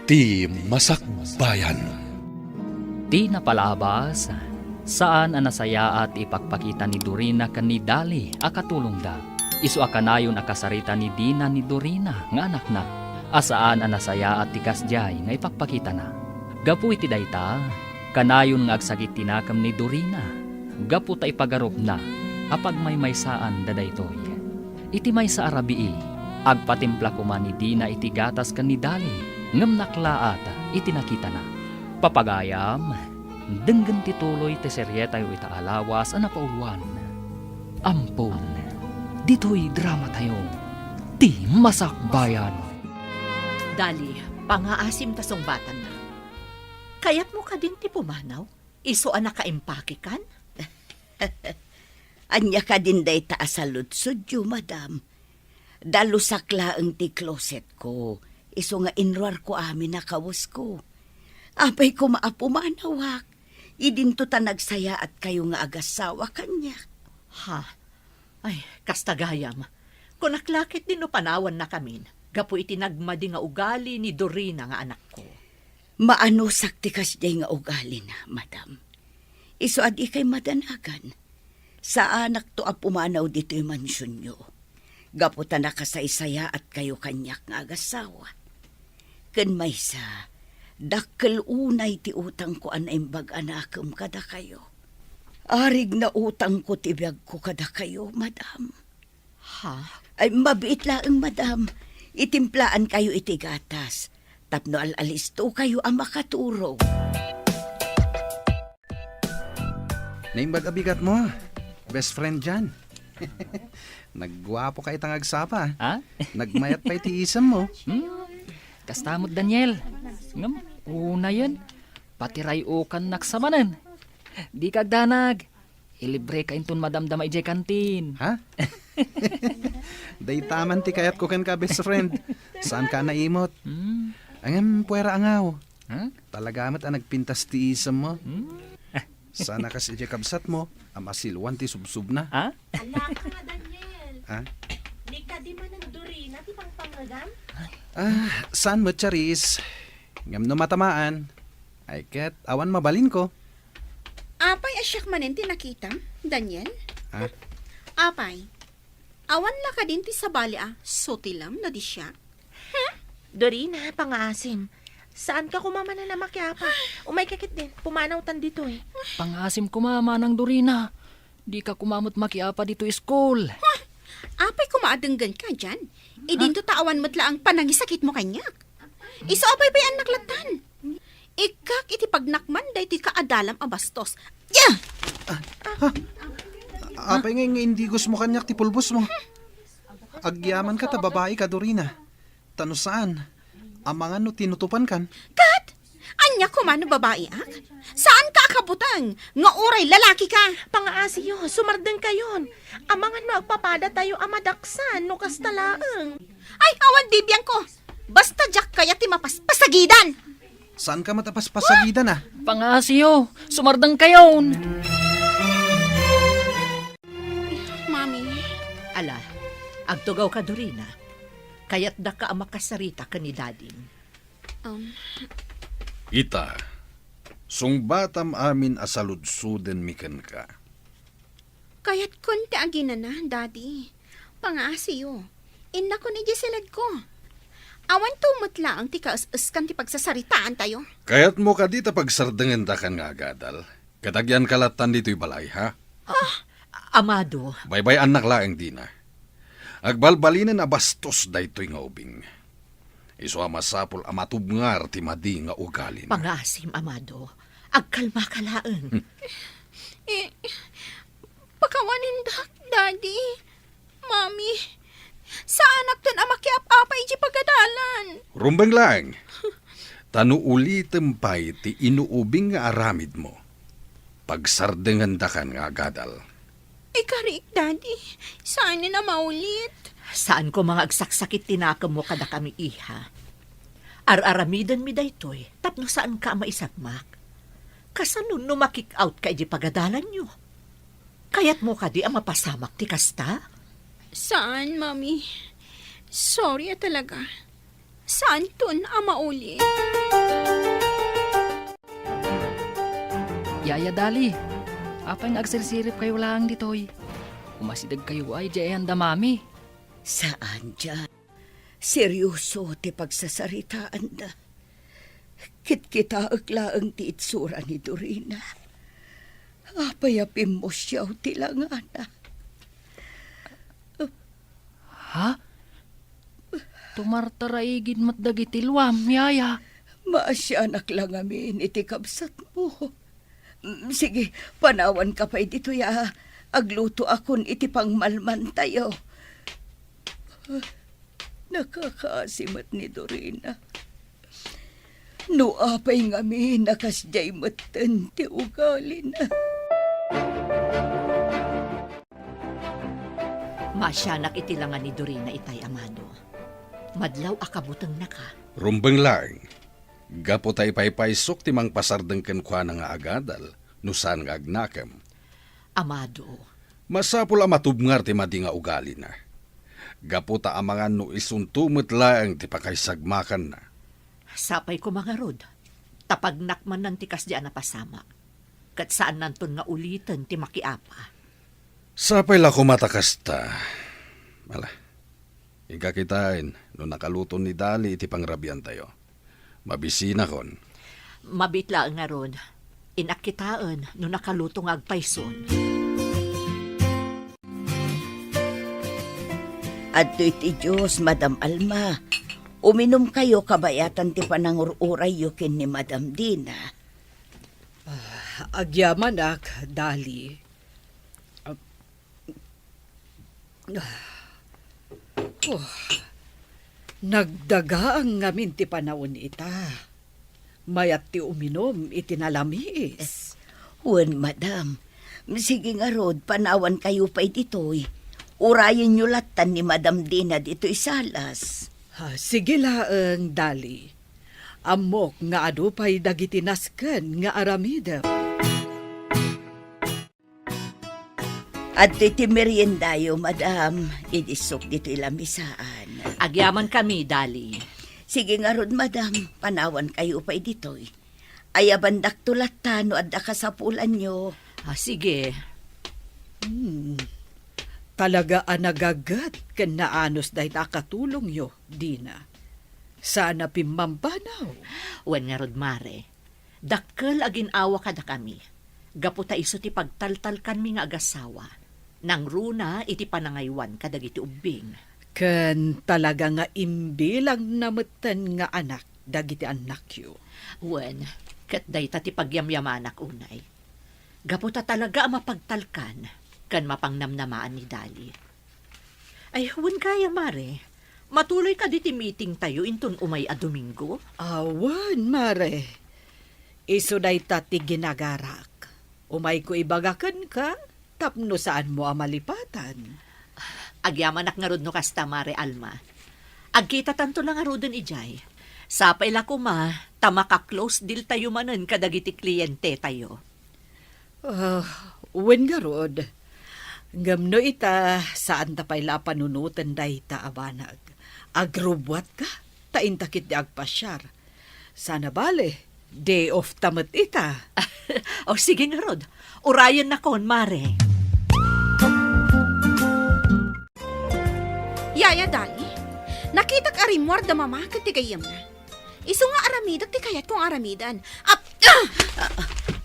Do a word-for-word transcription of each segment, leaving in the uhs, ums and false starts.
Ti Masakbayan. Ti napalabas, saan a nasayaat ti ipakpakita ni Dorina ken ni Dali a katulongda. Isu a kanayon a kasarita ni Dina ni Dorina nga anakna, a saan a nasayaat ti kasdiay nga ipakpakitana. Gapu iti dayta, kanayon nga agsakit ti nakem ni Dorina, gapu ta ipagarupna a pagmaymaysaanda daytoy. Iti maysa a rabii, agpatimpla koma ni Dina iti gatas ken ni Dali, ngem naklaat iti nakitana. Papagayam, denggen ti tuloy ti serietayo ita a lawas a napauluan. Ampon, ditoy dramatayo, Ti Masakbayan. Dali, pangaasim ta sungbatanna. Kayatmo kadin ti pumanaw? Isu a nakaimpakekan? Ania kadin dayta a saludsodyo, madam? Dalusak laeng ti closetko, isu nga inruarko amin a kawesko. Apay koma a pumanawak, idinto ta nagsayaatkayo nga agassawa kaniak. Ha? Ay, kasta gayam. Kunak la ketdi no panawannakamin, gapu iti nagmadi nga ugali ni Dorina nga anakko. Maanusak ti kasdiay nga ugalina, madam. Isu a dikay madanagan. Saanakto a pumanaw ditoy mansionyo, gapu ta nakasaysayaatkayo kaniak nga agassawa. Ken maysa, dakkel unay ti utangko a naimbag a nakem kadakayo. Arig na utangko ti biagko kadakayo, madam. Ha? Ay, mabiit laeng, madam. Itimplaankayo iti gatas tapno al-alistokayo a makaturog. Naimbag a bigatmo, best friend Jan. Nagguapoka ita nga agsapa. Ha? Nagmayat pay ti isemmo. Hmm? Kasta met, Daniel. Ngem, unayen, patiray-okannak sa manen. Dika agdanag. Ilibreka inton madamdama idiay kantin. Ha? Dayta man ti kayatko kenka, best friend. Saanka a naimot. Hmm. Ngem, puera angaw. Ha? Talaga met a nagpintas ti isemmo. Hmm. Saan a kas idiay kabsatmo a masiluan ti subsubna. Ha? Alaka nga, Daniel. Ha? Ni kadi manen Dorina ti pangpangngegam? Ah, saan met, Charis? Ngem no matamaan, ay ket awan mabalinko. Apay a siak manen ti nakitam, Daniel? Ha? Apay, awan la kadin ti sabali a sutilem no di siak? Hmm? Dorina, pangaasim. Saanka koma manen a makiapa. Umayka ketdin, pumanawtan ditoy. Pangaasim koma, Manang Dorina. Dika koma met makiapa ditoy school. Huh! Apay koma a denggenka, Jan? Idinto ta awan met laeng panangisakitmo kaniak. Isu a baybay-annak lattan. Ikkak iti pagnakman daytoy kaadalam a bastos. Ya! Apay ngay nga indigosmo kaniak ti pulbosmo? Agyamanka ta babaika, Dorina. Ta no saan, amangan no tinutupankan. Ket? Ania koma no babaiak? Saanka a kabuteng nga uray lalakika? Pangaasiyo, sumardengkayon. Amangan no agpapadatayo a madaksan no kasta laeng. Ay, awan di biangko. Basta diak kayat ti mapaspasagidan. Saanka met a paspasagidan, a? Pangaasiyo, sumardengkayon. Mami. Ala, agtugawka, Dorina. Kayatdaka a makasarita ken ni Dadim. Um. Ita, sungbatam amin a saludsodenmi kenka. Kayatkon ti aginana, Daddy. Pangaasiyo. Innakon idiay siledko. Awanto met laeng ti kaes-eskan ti pagsasaritaantayo. Kayatmo kadi ta pagsardengendakan nga agadal? Ket agyanka lattan ditoy balay, ha? Ah, Amado. Baybay-annak laeng, Dina. Agbalbalinen a bastos daytoy nga ubing. Isu a masapul a matubngar ti madi nga ugalina. Pangaasim, Amado. Agkalmaka laeng. Eh, pakawanindak, Daddy. Mami, saanakton a makiap-apa idiay pagadalan. Rumbeng laeng. Ta no ulitem pay ti inuubing nga aramidmo, pagsardengendakan nga agadal. Ikariik, Daddy. Saanen a maulit. Saan koma nga agsaksakit ti nakemmo kadakami, iha. Ar-aramidenmi daytoy tapno saanka a maisagmak. Kasano no ma-kick out ka idiay pagadalanyo? Kayatmo kadi a mapasamak ti kasta? Saan, Mami. Sorry a talaga. Saanton a maulit. Yaya Dali, apay nga agsirsiripkayo laeng ditoy? Umasidegkayo ay diay ayan da Mami. Saan diay. Serioso ti pagsasaritaanda. Kitkitaek laeng ti itsura ni Dorina. Apay a pimmusiaw ti langana. Ha? Tumartaraigid met dagiti luam, Yaya. Maasianak la ngamin iti kabsatmo. Mm, sige, panawanka pay ditoy a aglutoakon iti pangmalmantayo. Nakakaasi met ni Dorina. No apay ngamin a kasdiay metten ti ugalina. Maasianak iti langa ni Dorina itay, Amado. Madlaw a kabutengnaka. Rumbeng laeng. Gapu ta ipaypaysok ti mangpasardeng kenkuana nga agadal no saan nga agnakem. Amado. Masapul a matubngar ti madi nga ugalina. Gapu ta amangan no isunto met laeng ti pakaisagmakanna. Sapay koma ngarud, ta pagnak manen ti kasdi a napasamak. Ket saannanton nga uliten ti makiapa. Sapay la koma ta kasta. Ala, inka kitaen no nakaluton ni Dali iti pangrabiantayo. Mabisinakon. Mabiit laeng ngarud. Innak kitaen no nakaluto nga agpayson. Adtoy ti juice, Madam Alma. Uminumkayo kabayatan ti panangur-urayyo ken ni Madam Dina. Ah, agyamanak, Dali. Ah, ah. Oh, nagdagaang ngamin ti panawen ita. Mayat ti uminum iti nalamiis. Wen, madam. Sige ngarud, panawankayo pay ditoy. Urayenyo lattan ni Madam Dina ditoy salas. Ah, sige laeng, Dali. Ammok nga adu pay dagiti nasken nga aramidem. Adtoy ti meriendayo, madam. Idisok ditoy lamisaan. Agyamankami, Dali. Sige ngarud, madam. Panawankayo pay ditoy. Ayabandakto latta no adda kasapulanyo. Ah, sige. Hmm. Talaga a nagaget ken naanus dayta a katulongyo, Dina. Saan a pimmambanaw. Wen ngarud, Mare. Dakkel a gin-awa kadakami, gapu ta isu ti pagtaltalkanmi nga agasawa, nangruna iti panangaywan kadagiti ubbing. Ken talaga nga imbilangna metten nga anak dagiti annakyo. Wen, ket dayta ti pagyamyamanak unay. Gapu ta talaga a mapagtalkan ken mapangnamnamaan ni Dali. Ay, wen kaya, Mare, matuloy kadi ti meetingtayo inton umay a Domingo? Awan, Mare. Isu dayta ti ginagarak. Umayko ibaga kenka tapno saanmo a malipatan. Agyamanak ngarud no kasta, Mare Alma. Agkitatanto la ngaruden idiay. Sapay la koma ta maka-close deal tayo manen kadagiti klientetayo. Ah, wen ngarud. Ngem no ita, saanta pay la a panunoten dayta a banag. Agrubbuatka, ta inta ketdi agpasiar. Sana bale, day off ta met ita. O, sige ngarud. Urayennakon, Mare. Yaya Dali, nakitak a rimmuar da Mama ken ti gayyemna. Isu nga aramidek ti kayatko nga aramiden. Ap-, ah!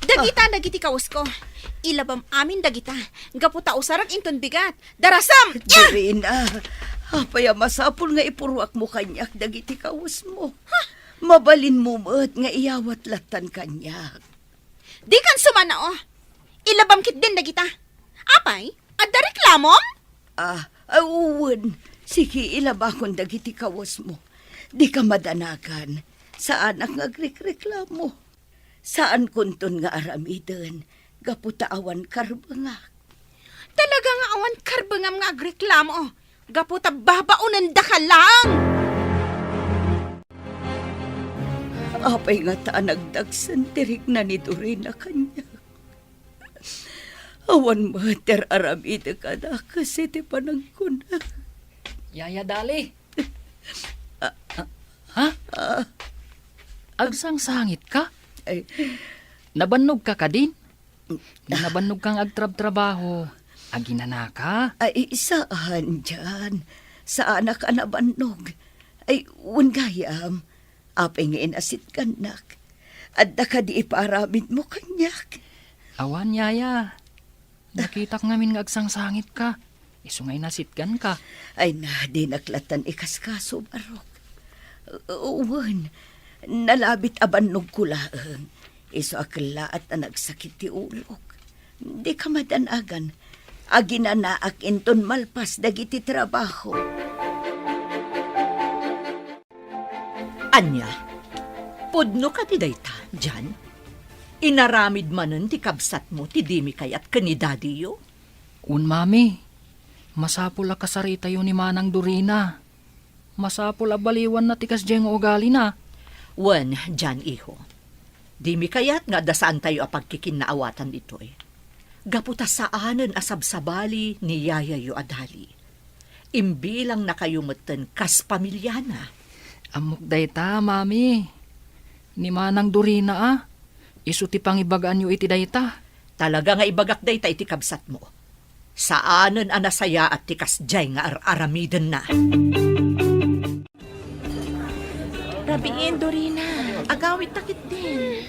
Dagita dagiti kawesko. Ilabam amin dagita. Gapu ta usarek inton bigat. Darasam! Dorina, apay a masapul nga ipuruakmo kaniak dagiti kawesmo? Ha? Mabalinmo met nga iyawat lattan kaniak. Dikan sumannao. Ilabam ketdin dagita. Apay, adda reklamom? Ah, ah, wen. Sige, ilabakon dagiti kawesmo. Dika madanagan. Saanak nga agrekreklamo. Saankonton nga aramiden gapu ta awan karbengak. Talaga nga awan karbengam nga agreklamo gapu ta babaonendaka laeng. Apay ngata a nagdagsen ti rikna ni Dorina kaniak? Awan met ti ar-aramidek a dakes iti panagkunak. Yaya Dali. Ah, ah, ha? Ah. Agsangsangitka? Ay. Nabannogka kadin? Di nabannogka nga agtrabtrabaho. Aginanaka? Ay, saan, Jan. Saanak a nabannog. Ay, wen gayam. Apay nga inasitgannak? Adda kadi ipaaramidmo kaniak? Awan, yaya. Nakitak ngamin nga agsangsangitka. Isu nga inasitganka. Ay na, dinak lattan ikaskaso, Barok. Wen, nalabit a bannogko laeng. Isu a kellaat a nagsakit ti ulok. Dika madanagan. Aginanaak inton malpas dagiti trabaho. Ania? Pudno kadi dayta, Jan? Inaramid manen ti kabsatmo ti dimi kayat ken ni dadiyo? Wen, mami. Masapul a kasaritayo ni Manang Dorina. Masapul a baliwanna ti kasdiay nga ugalina. Wen, Jan, iho. Dimi kayat nga adda saantayo a pagkikinnaawatan ditoy. Gapu ta saanen a sabsabali ni yayayo a Dali. Imbilangnakayo metten kas pamiliana. Ammok dayta, mami. Ni Manang Dorina a, isu ti pangibagaanyo iti dayta. Talaga nga ibagak dayta iti kabsatmo. Saanen a nasayaat ti kasdiay nga ar-aramidenna. Rabiin, Dorina. Agawidta ketdin.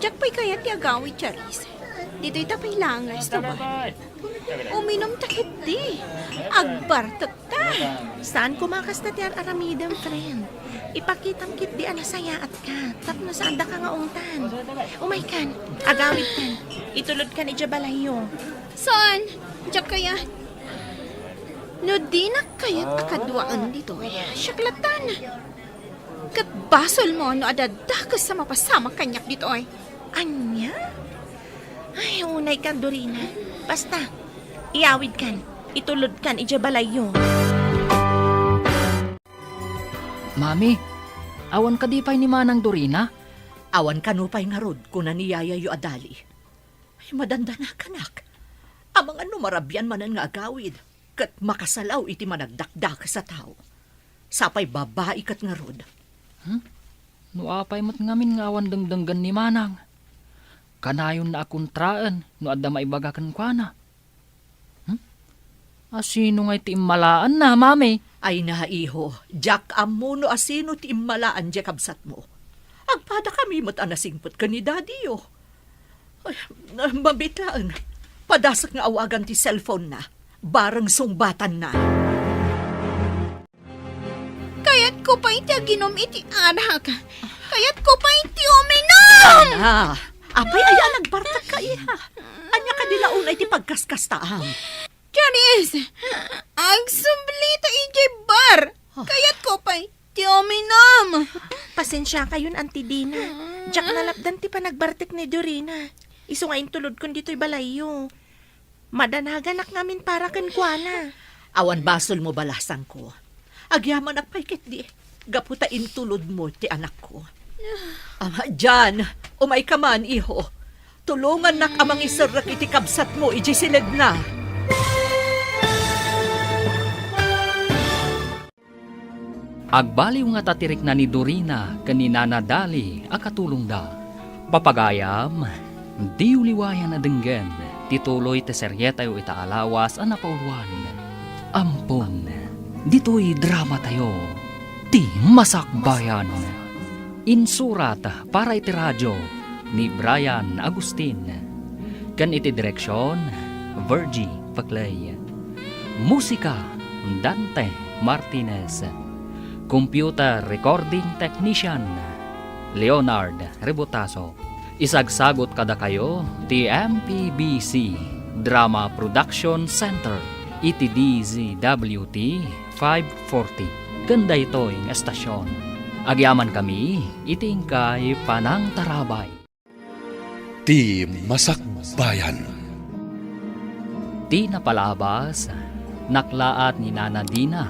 Diak pay kayat ti agawid, Charis. Ditoy ta pay langas, tuba. Uminumta ketdi. Agbartekta. Saan koma kasta ti ar-aramidem, friend. Ipakitam ketdi a nasayaatka tapno saandaka nga ungtan. Umaykan, agawidkan. Itulodkan idiay balayyo. Saan? Diak kayat. No dinak kayat a kaduaen ditoy, siak lattan. Ket basolmo no adda dakes a mapasamak kaniak ditoy. Ania? Ay, unaykan, Dorina. Basta, iyawidkan, itulodkan idiay balayyo. Mami, awan kadi pay ni Manang Dorina? Awan kano pay ngarud, kuna ni yayayo a Dali. Ay, madandanakanak. Amangan no marabian manen nga agawid, ket makasalaw iti managdakdakes a tao. Sapay babai ket ngarud. Hmm? No apay met ngamin nga awan dengdenggen ni Manang? Kanayonna a kontraen no adda maibaga kenkuana. Hmm? Asino ngay ti immalaanna, mami? Ay na, iho, diak ammo no asino ti immalaan diay kabsatmo. Agpadakami met a nasingpet ken ni dadiyo. Ay, mabit laeng. Padasek nga awagan ti cellphone-na. Bareng sungbatanna. Kayatko pay ti aginum iti arak. Kayatko pay ti uminum! Ah, apay aya a nagbartekka, iha? Ania kadi la unay ti pagkaskastaam? Charis! Agsublita idiay bar! Ah. Kayatko pay ti uminum! Pasensiakayon, Auntie Dina. Diak nalapdan ti panagbartek ni Dorina. Isu nga intulodkon ditoy balayyo. Madanaganak ngamin para kenkuana. Awan basolmo, balasangko. Agyamanak pay ketdi, gapu ta intulodmo ti anakko. Ama, Jan, umayka man, iho. Tulongannak a mangiserrek iti kabsatmo idiay siledna. Agbaliw nga tatirikna ni Dorina ken ni Nana Dali a katulongda. Papagayam, diyo liwayan a denggen ti tuloy ti serietayo ita a lawas a napauluan. Ampon, ditoy dramatayo, Ti Masakbayan. Insurat para iti radio ni Brian Agustin, ken iti direksion, Virgie Paclay. Musika, Dante Martinez. Computer recording technician, Leonard Rebotazo. Isagsagut kadakayo ti M P B C Drama Production Center iti D Z W T five forty ken daytoy nga estasion. Agyamankami iti inkay panangtarabay. Ti Masakbayan. Ti napalabas, naklaat ni Nana Dina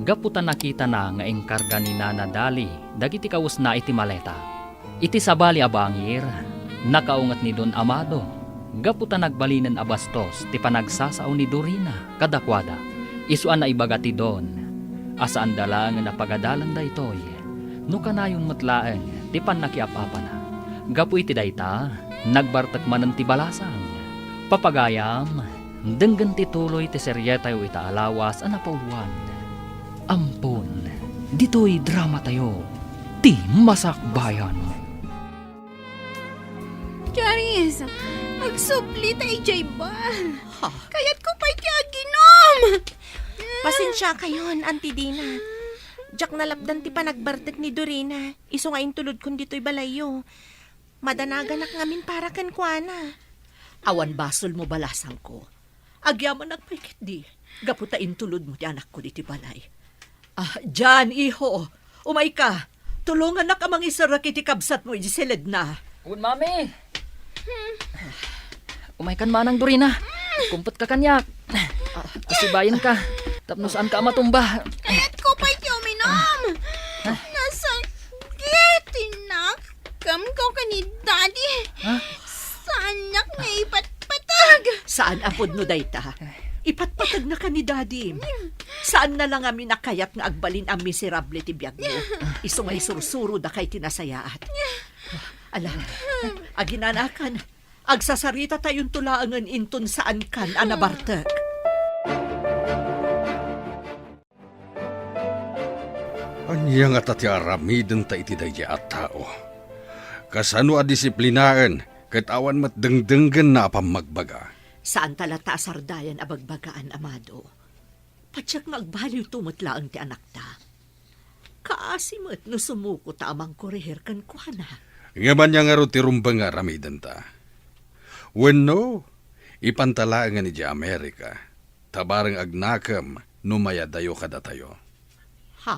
gapu ta nakitana nga inkarga ni Nana Dali dagiti kawesna iti maleta. Iti sabali a bangir, nakaunget ni Don Amado gapu ta nagbalinen a bastos ti panagsasao ni Dorina kadakuada. Isu a naibaga ti Don a saanda laengen a pagadalan daytoy no kanayon met laeng ti pannakiap-apana. Gapu iti dayta, Nagbartek manen ti balasang. Papagayam, denggen ti tuloy ti serietayo ita a lawas a napauluan. Ampon, ditoy dramatayo, ti Masakbayan. Charis, agsubli ta idiay bal. Ha? Kayatko pay ti aginom. Pasensiakayon, Auntie Dina. Diak nalapdan ti panagbartek ni Dorina, isu nga intulodkon ditoy balayyo. Madanaganak ngamin para kenkuana. Awan basolmo, balasangko. Agyamanak pay ketdi, gapu ta intulodmo ti anakko ditoy balay. Ah, Jan, iho, umayka. Tulongannak a mangiserrek iti kabsatmo idiay siledna. Wen, Mami. Umaykan manang, Dorina. Kumpetka kaniak. Asibayenka. Tapno saanka a matumba. Kayatko pay ti uminom. Nasakit ti nakemko ken ni Daddy. Ha? Saannak nga ipatpateg. Saan a pudno dayta. Ipatpategna ken ni Daddy. Saanna la ngamin a kayat nga agbalin a miserable ti biagmo. Isu nga isursuro dakay ti nasayaat. Ala, aginanakan. Agsasaritatayon to laengen inton saankan a nabartek. Ania ngata ti aramidenta iti daydiay a tao? Kasano a disiplinaen ket awan met dengdenggenna a pammagbaga? Saanta latta a sardayan a bagbagaan, amado. Patiek nga agbaliwto met laeng ti anakta. Kaasi met no sumuko ta a mangkorehir kenkuana. Ngem ania ngarud ti rumbeng nga aramidenta? Wenno, ipanta laengen idiay Amerika, ta bareng agnakem no mayadayo kadatayo. Ha?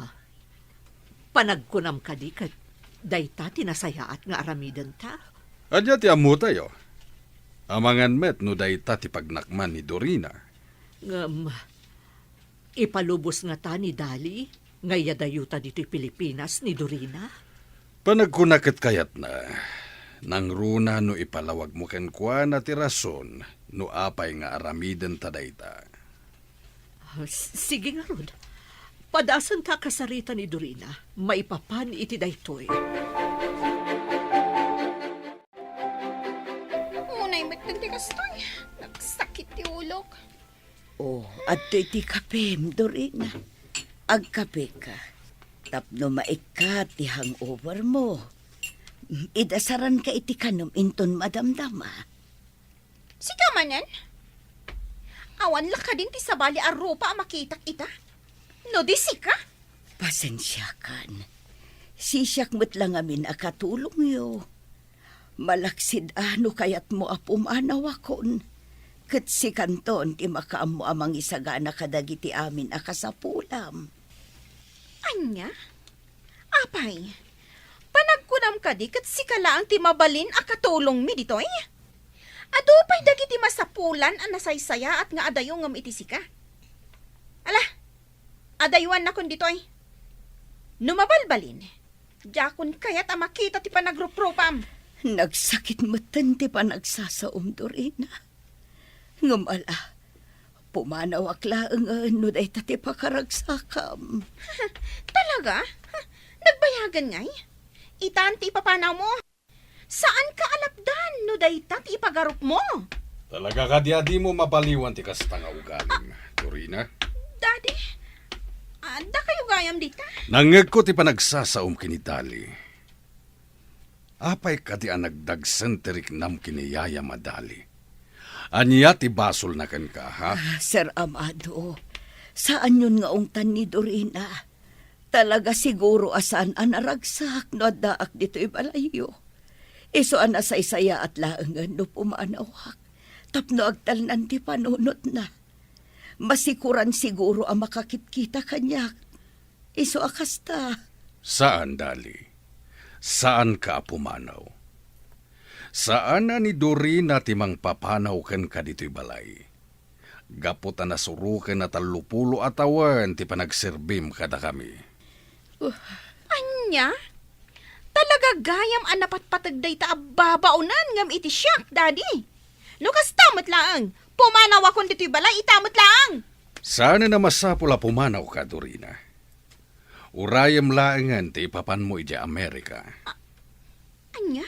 Panagkunam kadi ket dayta ti nasayaat nga aramidenta? Ania ti ammotayo? Amangan met no dayta ti pagnakman ni Dorina. Ngem, ipalubos ngata ni Dali nga iyadayota ditoy Pilipinas ni Dorina? Panagkuna ket kayatna, nangruna no ipalawagmo kenkuana ti rason no apay nga aramidenta dayta. Ah, s-, sige ngarud. Padasenta a kasarita ni Dorina maipapan iti daytoy. Unay met ti kastoy. Nagsakit ti ulok. Oh, adtoy ti kapem, Dorina. Agkapeka. Tapno maikkat ti hangover mo. Idasaranka iti kanem inton madamdama. Sika manen? Awan la kadin ti sabali a rupa a makitak ita? No di sika? Pasensiakan. Sisiak met la ngamin a katulongyo. Malaksid a no kayatmo a pumanawakon, ket sikanton ti makaammo a mangisagana kadagiti amin a kasapulam. Ania? Apay, panagkunam kadi ket sika laeng ti mabalin a katulongmi ditoy? Adu pay dagiti masapulan a nasaysayaat nga adayo ngem iti sika. Ala, adayuannakon ditoy. No mabalbalin, diakon kayat a makita ti panagruprupam. Nagsakit metten ti panagsasaom, Dorina. Ngem ala, pumanawak laengen no dayta ti pakaragsakam. Talaga? Nagbayagen ngay? Itan ti ipapanawmo? Saanka a lapdan no dayta ti ipagarupmo? Talaga kadi a dimo mabaliwan ti kasta nga ugalim, Dorina? Daddy, adda kayo gayam dita? Nangngegko ti panagsasaom ken ni Dali. Apay kadi a nagdagsen ti riknam ken ni yayam a Dali? Ania ti basolna kenka, ha? Ah, Sir Amado, saanyon nga ungtan ni Dorina. Talaga siguro a saan a naragsak no addaak ditoy balayyo. Isu a nasaysayaat laengen no pumanawak tapno agtalnan ti panunotna. Masikuran siguro a makakitkita kaniak. Isu a kasta. Saan, Dali. Saanka a pumanaw. Saan a ni Dorina ti mangpapanaw kenka ditoy balay. Gapu ta nasuroken a tallopulo a tawen ti panagserbim kadakami. Ania? Talaga gayam a napatpateg dayta a babaonen ngem iti siak, Daddy. No kasta met laeng, pumanawakon ditoy balay ita met laeng. Saanen a masapul a pumanawka, Dorina. Urayem laengen ti ipapanmo idiay Amerika. A-, ania?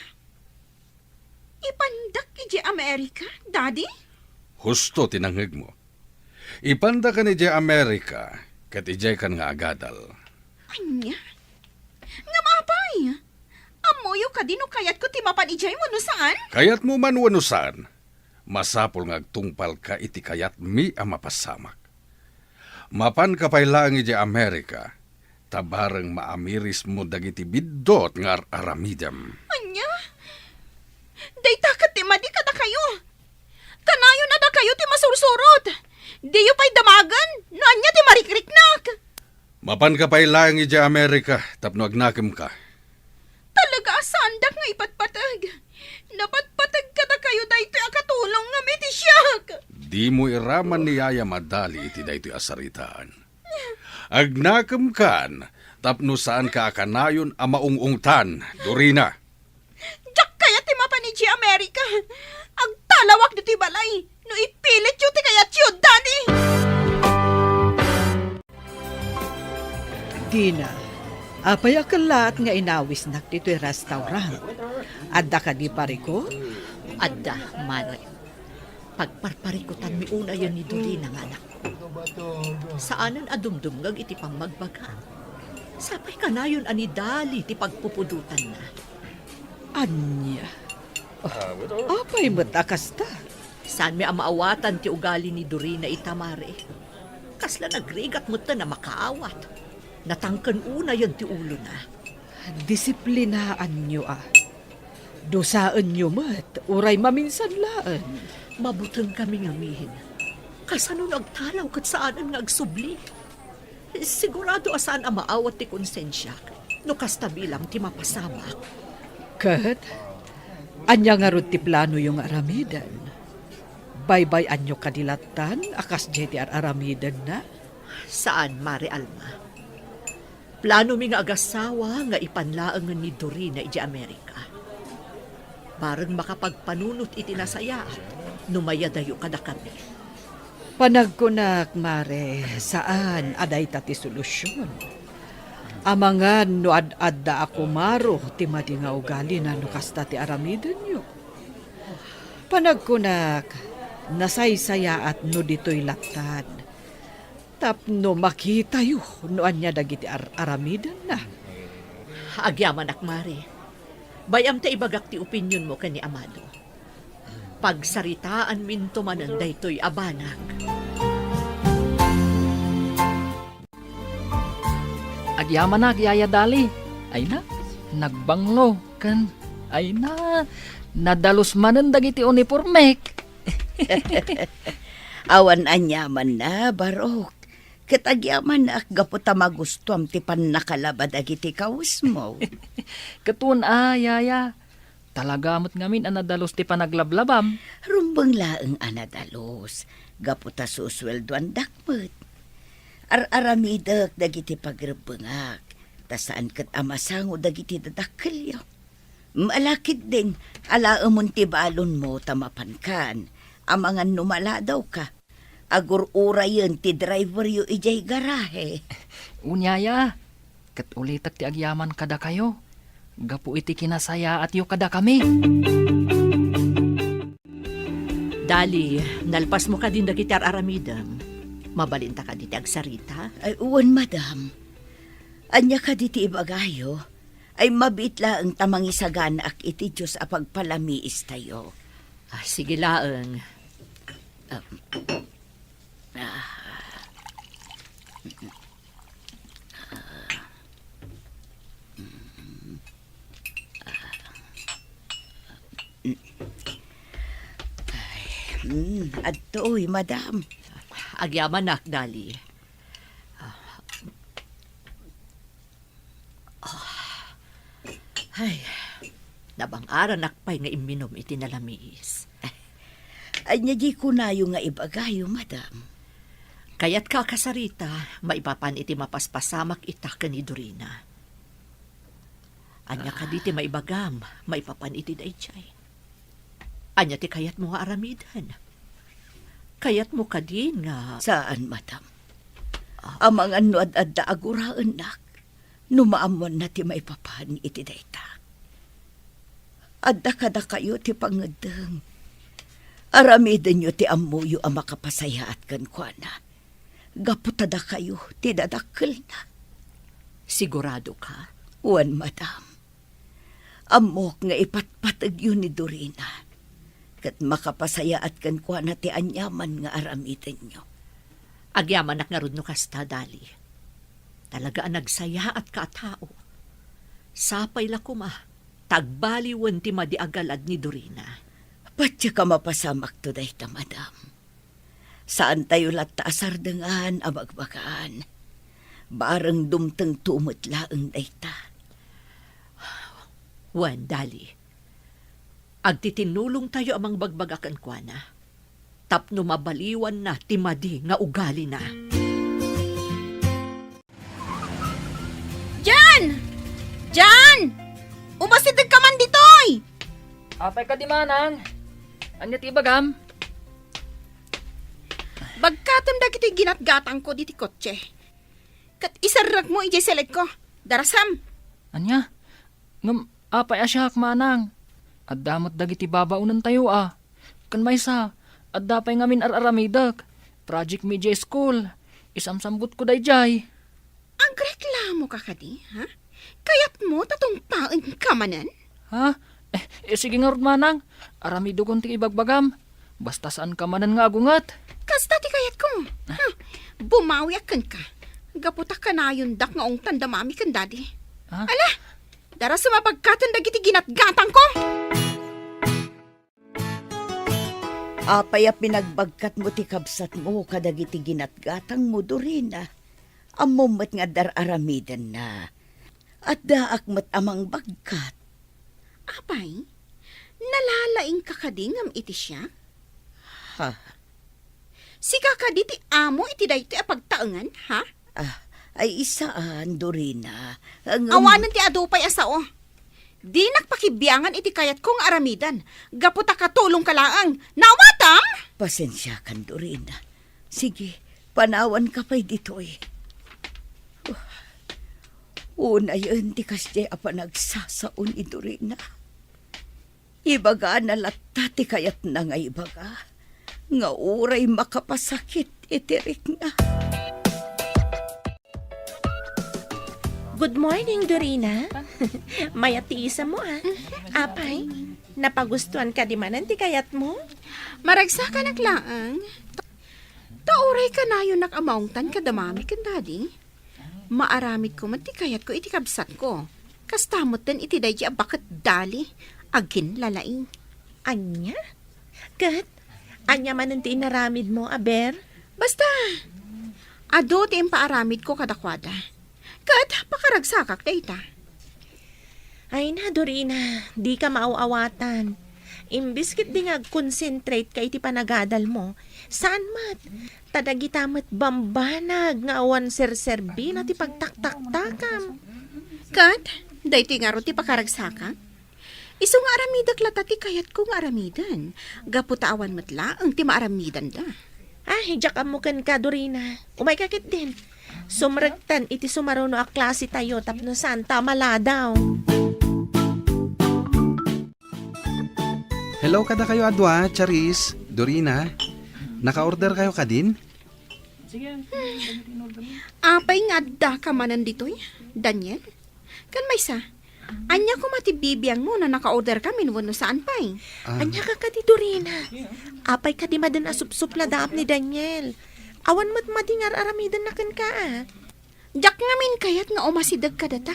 Ipandak idiay Amerika, Daddy? Husto ti nangngegmo. Ipandakan idiay Amerika, ket idiaykan nga agadal. Ania? Ngem apay? Ammoyo kadi no kayatko ti mapan idiay wenno saan? Kayatmo man wenno saan, masapul nga agtungpalka iti kayatmi a mapasamak. Mapanka pay laeng idiay Amerika, ta bareng maamirismo dagiti biddut nga ar-aramidem. Ania? Dayta ket ti madi kadakayo. Kanayon a dakayo ti masursurot. Diyo pay damagen no ania ti marikriknak. Mapanka pay laeng idiay Amerika tapno agnakemka. Talaga a saandak nga ipatpateg. Napatpateg kadakayo daytoy a katulongngem iti siak. Dimo iraman ni Yayam a dali iti daytoy a saritaan. Agnakemkan tapno saanka a kanayon a maung-ungtan, Dorina. Diak kayat ti mapan idiay Amerika. Agtalawak ditoy balay no ipilityo ti kayatyo, Daddy. Dina, apay a kellaat nga inawisnak ditoy restaurant? Adda kadi parikut? Adda, Mare. Pagparparikutanmi unayen ni Dorina nga anakko. Saanen a dumdumngeg iti pammagbaga. Sapay kanayon a ni Dali ti pagpupudotanna. Ania? Oh, apay met a kasta? Saanmi a maawatan ti ugali ni Dorina ita, Mare. Kasla nagrigat metten a makaawat. Natangken unayen ti ulona. Disiplinaanyo a. Dusaenyo met, uray maminsan laeng. Mabutengkami ngamin. Kasano no agtalaw ket saanen nga agsubli? Sigurado a saan a maawat ti konsensiak no kasta bilang ti mapasamak. Ket, ania ngarud ti planoyo nga aramiden? Baybay-anyo kadi lattan a kasdiay ti ar-aramidenna? Saan, Mare Alma. Planomi nga agasawa nga ipan laengen ni Dorina idiay Amerika. Bareng makapagpanunot iti nasayaat no mayadayo kadakami. Panagkunak, Mare, saan a dayta ti solusion. Amangan no ad-adda a kumaro ti madi nga ugalina no kasta ti aramidenyo. Panagkunak, nasaysayaat no ditoy lattan. Tapno makitayo no ania dagiti ar-, aramidenna. Agyamanak, Mare. Bay-am ta ibagak ti opinionmo ken ni Amado. Pagsaritaanminto manen daytoy a banag. Agyamanak, Yaya Dali. Ay na, nagbanglo. Ken, ay na, nadalus manen dagiti unipormek. Awan aniamanna, Barok. Ket agyamanak gapu ta magustuam ti pannakalaba dagiti kawesmo. Ket wen a, Yaya. Talaga met ngamin a nadalus ti panaglablabam. Rumbeng laeng a nadalus, gapu ta susueldoandak met. Ar-aramidek dagiti pagrebbengak, ta saan ket a masango dagiti dadakkelyo. Ala ketdin, alaemon ti balonmo ta mapankan, amangan no maladawka. Agur-urayen ti driveryo idiay garahe. Wen, Yaya, ket ulitek ti agyaman kadakayo gapu iti kinasayaatyo kadakami. Dali, nalpasmo kadin dagiti ar-aramidem. Mabalinta kadi ti agsarita? Ay, wen, madam. Ania kadi ti ibagayo? Ay, mabiit laeng ta mangisaganaak iti Dios a pagpalamiistayo. Ah, sige laeng. Ah, ah. Ay, mm, adtoy, madam. Agyamanak, Dali. Ah. Ay, nabang-aranak pay nga imminom iti nalamiis. Ania di kunayo nga ibagayo, madam? Kayatka a kasarita, maipapan iti mapaspasamak ita ken ni Dorina. Ania kadi ti maibagam maipapan iti daydiay? Ania ti kayatmo nga aramiden? Kayatmo kadi nga... Saan, madam. Ah. Amangan no ad-adda a guraennak, no maammoanna ti maipapan iti dayta. adda kadakayo ti pangeddeng. Aramidenyo ti ammoyo a makapasayaat kenkuana. Gapu ta dakayo ti dadakkelna. Sigurado ka? Wen, madam. Ammok nga ipatpategyo ni Dorina, ket makapasayaat kenkuana ti aniaman nga aramidenyo. Agyamanak ngarud no kasta, Dali. Talaga a nagsayaatka a tao. Sapay la koma ta agbaliwen ti madi a galad ni Dorina. Patiek a mapasamakto dayta, madam. Saantayo latta a sardengan a bagbagaan. Bareng dumtengto met laeng dayta. Wen, Dali. Agtitinnulongtayo a mangbagbaga kenkuana tapno mabaliwanna ti madi nga ugalina. Jan! Jan! Umasidegka man ditoy! Apay kadi, manang? Ania ti ibagam? Bagkatem dagiti ginatgatangko diti kotse. Ket iserrekmo idiay selekko. Darasam! Ania? Ngem apay a siak, manang? Adda met dagiti babaonentayo a. Ken maysa, adda pay ngamin ar-aramidek. Project mi idiay school. Isamsambutko daydiay. Agreklamo ka kadi, ha? Kayatmo ta tungpaenka manen? Ha? Eh, eh, sige ngarud, manang. Aramidekon ti ibagbagam. Basta saanka manen nga agunget. Kasta ti kayatko. Ha? Bumawiak kenka. Gapu ta kanayondak nga ungtan da mami ken dadi. Ha? Ala, darasem a bagkaten dagiti ginatgatangko. Apay a pinagbagkatmo ti kabsatmo kadagiti ginatgatangmo, Dorina? Ammom met nga adda ar-aramidenna. Addaak met a mangbagkat. Apay, nalalaingka kadi ngem iti siak? Ha? Sika kadi ti amo iti daytoy a pagtaengan, ha? Ah, ay isaan, Dorina. Ngem awanen ti adu pay a sao. Dinak pakibiangan iti kayatko nga aramiden, gapu ta katulongka laeng. Naawatam? Pasensiakan, Dorina. Sige, panawanka pay ditoy. Unayen ti kasdiay a panagsasao ni Dorina. Ibagana latta ti kayatna nga ibaga, nga uray makapasakit iti rikna. Good morning, Dorina. Mayat ti isammo, ah. Apay, napagustuan kadi manen ti kayatmo? Maragsakanak laeng. Ta uray kanayonak a maungtan kada mami ken dadi. Maaramidko met ti kayatko iti kabsatko. Kasta metten iti daydi a baket Dali, agin lalaing. Ania? Ket ania manen ti inaramidmo, aber? Basta, adu ti impaaramidko kadakuada. Ket pakaragsakak dayta. Ay na, Dorina, dika maaw-awatan. Imbes ketdi nga agconcentrate ka iti panagadalmo, saan met. Ta dagita met bambanag nga awan serserbina ti pagtaktaktakam. Ket, daytoy ngarud ti pakaragsakak? Isu nga aramidek latta ti kayatko nga aramiden, gapu ta awan met laeng ti maaramidenda. Ah, diak ammo kenka, Dorina. Umayka ketdin. Sumrektan iti sumaruno a klasetayo tapno saanta a maladaw. Hello kadakayo a dua, Charis, Dorina. Naka-order kayo kadin? Apay nga addaka manen ditoy, Daniel? Ken maysa, ania koma ti bibiangmo no naka-order kamin wenno saan pay? Ah. Ania ka kadi, Dorina? Apay kadi maden a supsupladaam ni Daniel? Awan met madi nga ar-aramidenna kenka, a? Diak ngamin kayat nga umasideg kadata.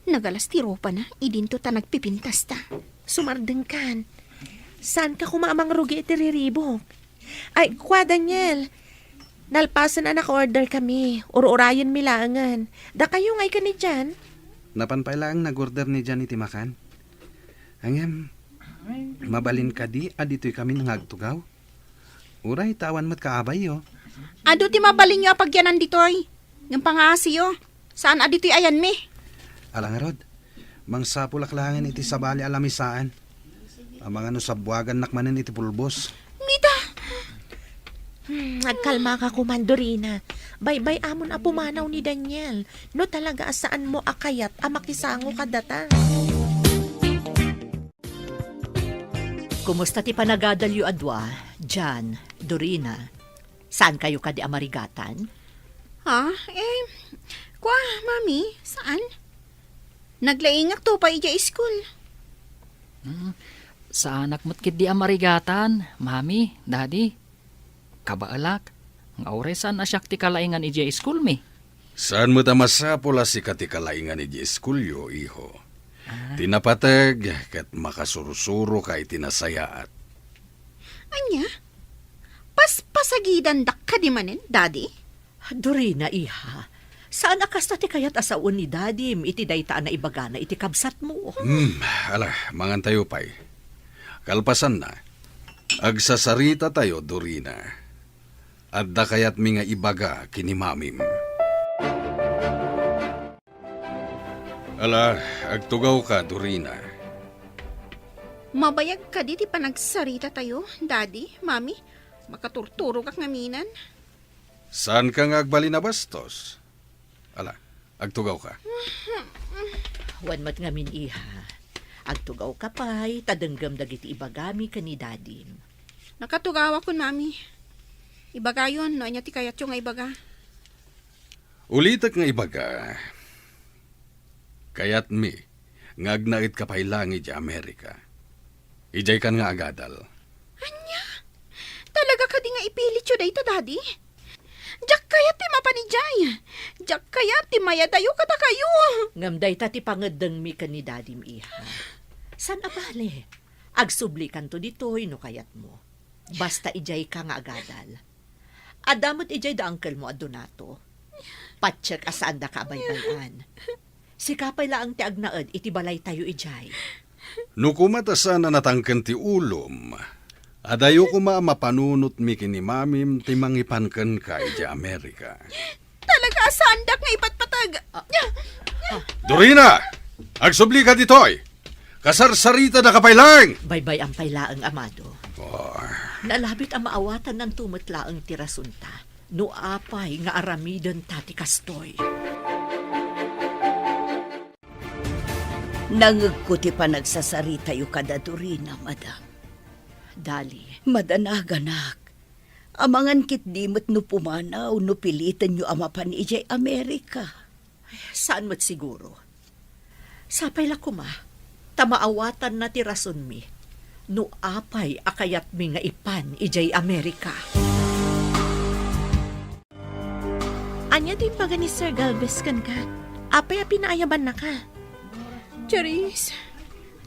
Nagalas ti ropana, idinto ta nagpipintasta. Sumardengkan. Saanka koma a mangrugi iti riribuk? Ay, kua, Daniel. Nalpasen a naka-order kami. Ur-urayenmi laengen. Dakayo ngay ken ni Jan? Napan pay laeng nag-order ni Jan iti makan. Ngem, mabalin kadi a ditoy kami nga agtugaw? Uray ta awan met kaabayyo. Adu ti mabalinyo a pagyanan ditoy. Ngem pangaasiyo, saan a ditoy ayanmi. Ala ngarud, mangsapulak laengen iti sabali a lamisaan. Amangan no sabbuagannak manen iti pulbos. Mita! Hmm, agkalmaka koman, Dorina. Baybay-amon a pumanaw ni Daniel. No talaga a saanmo a kayat a makisango kadata. Kumusta ti panagadalyo a dua, Jan, Dorina? Saankayo kadi a marigatan? Ha? Eh, kwa, Mami, saan? Naglaingakto pay idiay iskul. Hmm, saanak met ketdi a marigatan, Mami, Daddy. Kabaelak, nga uray saan a siak ti kalaingan idiay iskulmi. Saan met a masapul a sika ti kalaingan idiay iskulyo, iho. Ah. Ti napateg ket makasursuroka iti nasayaat. Ania? Paspasagidandak kadi manen, Daddy? Dorina, iha, saan a kasta ti kayat a sawen ni Dadim iti dayta a naibagana iti kabsatmo? Hmm, ala, mangantayo pay. Kalpasanna, agsasaritatayo, Dorina. Adda kayatmi nga ibaga ken ni Mamim. Ala, agtugawka, Dorina. Mabayag kadi ti panagsaritatayo, Daddy, Mami? Makaturturogak ngamin. Saanka nga agbalin a bastos? Ala, agtugawka. Wen met ngamin, iha. Agtugawka pay, ta denggem dagiti ibagami ken ni Dadim. Nakatugawakon, Mami. Ibagayon no ania ti kayatyo nga ibaga. Ulitek nga ibaga, kayatmi nga agnaedka pay laeng idiay Amerika. Idiaykan nga agadal. Ania? Talaga kadi nga ipilityo dayta, Daddy? Diak kayat ti mapan idiay. Diak kayat ti mayadayo kadakayo. Ngem dayta ti pangeddengmi ken ni Dadim, iha. Saan a bale? Agsublikanto ditoy no kayatmo. Basta idiayka nga agadal. Adda met idiay da uncle-mo a Donato. Patiek a saandaka a baybay-an. Sika pay laeng ti agnaed iti balaytayo idiay. No koma ta saan a natangken ti ulom, adayo koma a mapanunotmi ken ni Mamim ti mangipan kenka idiay Amerika. Talaga a saandak nga ipatpateg. Ah. Dorina! Agsublika ditoy! Kasarsaritadaka pay laeng! Baybay-am pay laeng, Amado. Oh. Nalabit a maawatannanto met laeng ti rasonta no apay nga aramidenta ti kastoy. Nangegko ti panagsasaritayo kada Dorina, madam. Dali. Madanaganak. Amangan ketdi met no pumanaw no pilitenyo a mapan idiay Amerika. Saan met siguro. Sapay la koma, ta maawatanna ti rasonmi no apay a kayatmi nga ipan idiay Amerika. Ania ti imbaga ni Sir Galvez kenka? Apay a pinaayabannaka? Charis,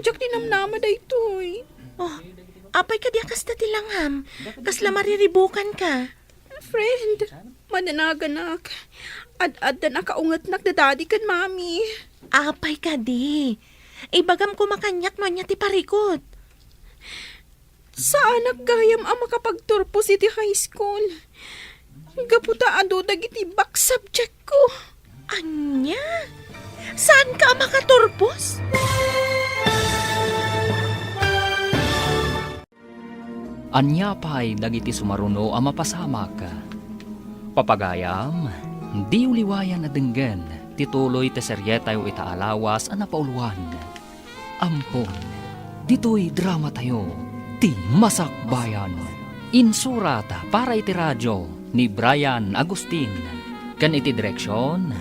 diak ti namnama daytoy. Oh, apay kadi a kasta ti langam? Kasla mariribukanka? Friend, madanaganak. Ad-addan a kaungetnak da Daddy ken Mami. Apay kadi? Ibagam koma kaniak no ania ti parikut. Saanak gayam a makapagturpos iti high school. Gapu ta adu dagiti back subject ko. Ania? Saanka a makaturpos? Ania pay dagiti sumaruno a mapasamak? Papagayam, diyo liwayan a denggen ti tuloy ti serietayo ita a lawas a napauluan. Ampon, ditoy dramatayo, Ti Masakbayan. Insurat para iti radio ni Brian Agustin, ken iti direksion,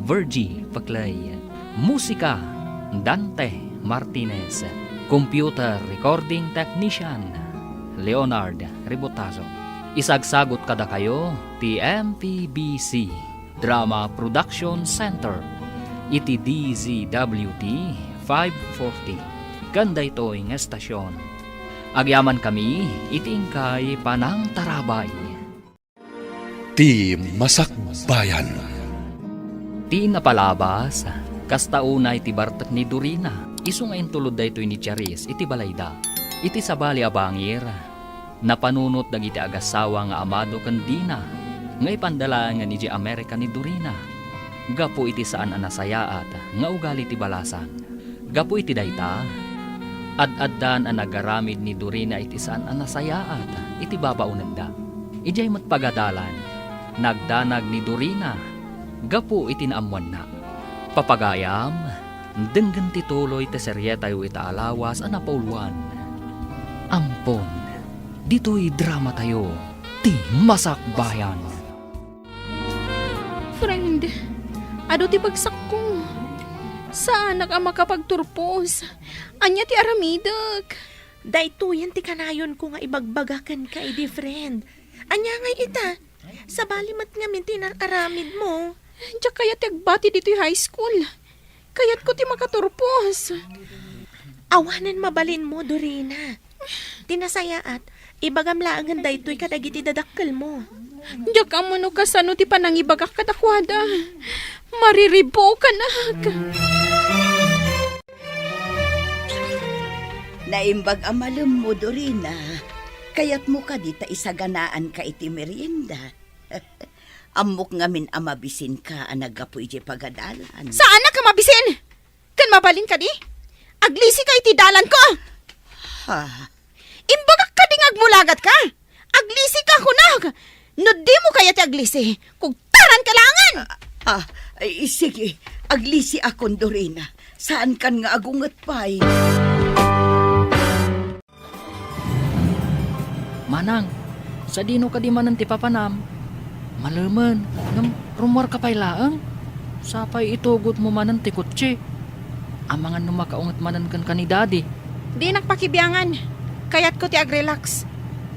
Virgie Paclay. Musika, Dante Martinez. Computer recording technician, Leonard Ribotazo. Isagsagut kadakayo ti M P B C Drama Production Center iti D Z W T five forty ken daytoy nga estasion. Agyamankami iti inkay panangtarabay. Ti Masakbayan. Ti napalabas, kasta unay ti bartek ni Dorina, isu nga intulod daytoy ni Charis iti balayda. Iti sabali a bangir, napanunot dagiti agassawa nga Amado ken Dina nga ipanda laengen idiay Amerika ni Dorina gapu iti saan a nasayaat nga ugali ti balasang. Gapu iti dayta, ad-addan a nagaramid ni Dorina iti saan a nasayaat iti babaonenda. Idiay met pagadalan, nagdanag ni Dorina gapu iti naammoanna. Papagayam, denggen ti tuloy ti serietayo ita a lawas a napauluan. Ampon, ditoy dramatayo, ti Masakbayan. Friend, adu ti bagsakko. Saanak a makapagturpos. Ania ti aramidek? Daytoyen ti kanayonko nga ibagbaga kenka idi, friend. Ania ngay ita? Sabali met ngamin ti inar-aramidmo. Diak kayat ti agbati ditoy high school. Kayatko ti makaturpos. Awanen mabalinmo, Dorina. Ti nasayaat, ibagam laengen daytoy kadagiti dadakkelmo. Diak ammo no kasano ti panangibagak kadakuada. Mariribukanak. Naimbag a malemmo, Dorina. Kayatmo kadi ta isaganaanka iti merienda? Ammok ngamin a mabisinka a naggapu idiay pagadalan. Saanak a mabisin? Ken mabalin kadi? Aglisika iti dalanko! Ha? Imbagak kadi nga agmulagatka? Aglisika, kunak! No dimo kayat ti aglisi, kugtaranka laengen! Ah, ah, ay, sige. Aglisiakon, Dorina. Saankan nga agunget pay. Manang, sadino kadi manen ti papanam? Malemen, ngem rummuarka pay laeng? Sapay itugotmo manen ti kotse. Amangan no makaunget manen kenka ni Daddy. Dinak pakibiangan. Kayatko ti agrelax.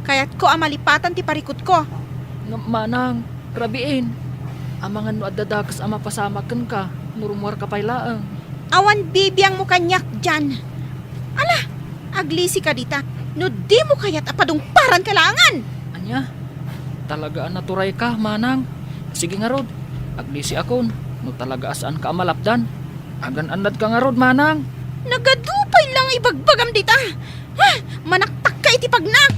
Kayatko a malipatan ti parikutko. Ngem, Manang, rabiin. Amangan no adda dakes a mapasamak kenka no rummuarka pay laeng. Awan bibiangmo kaniak, Jan. Ala, aglisika dita. No dimo kayat a padungparanka laengen. Ania? Talaga a naturayka, Manang. Sige ngarud, aglisiakon no talaga a saanka a malapdan. Agan-annadka ngarud, Manang. Nagadu pay la nga ibagbagam dita. Ha? Manaktakka iti pagnak.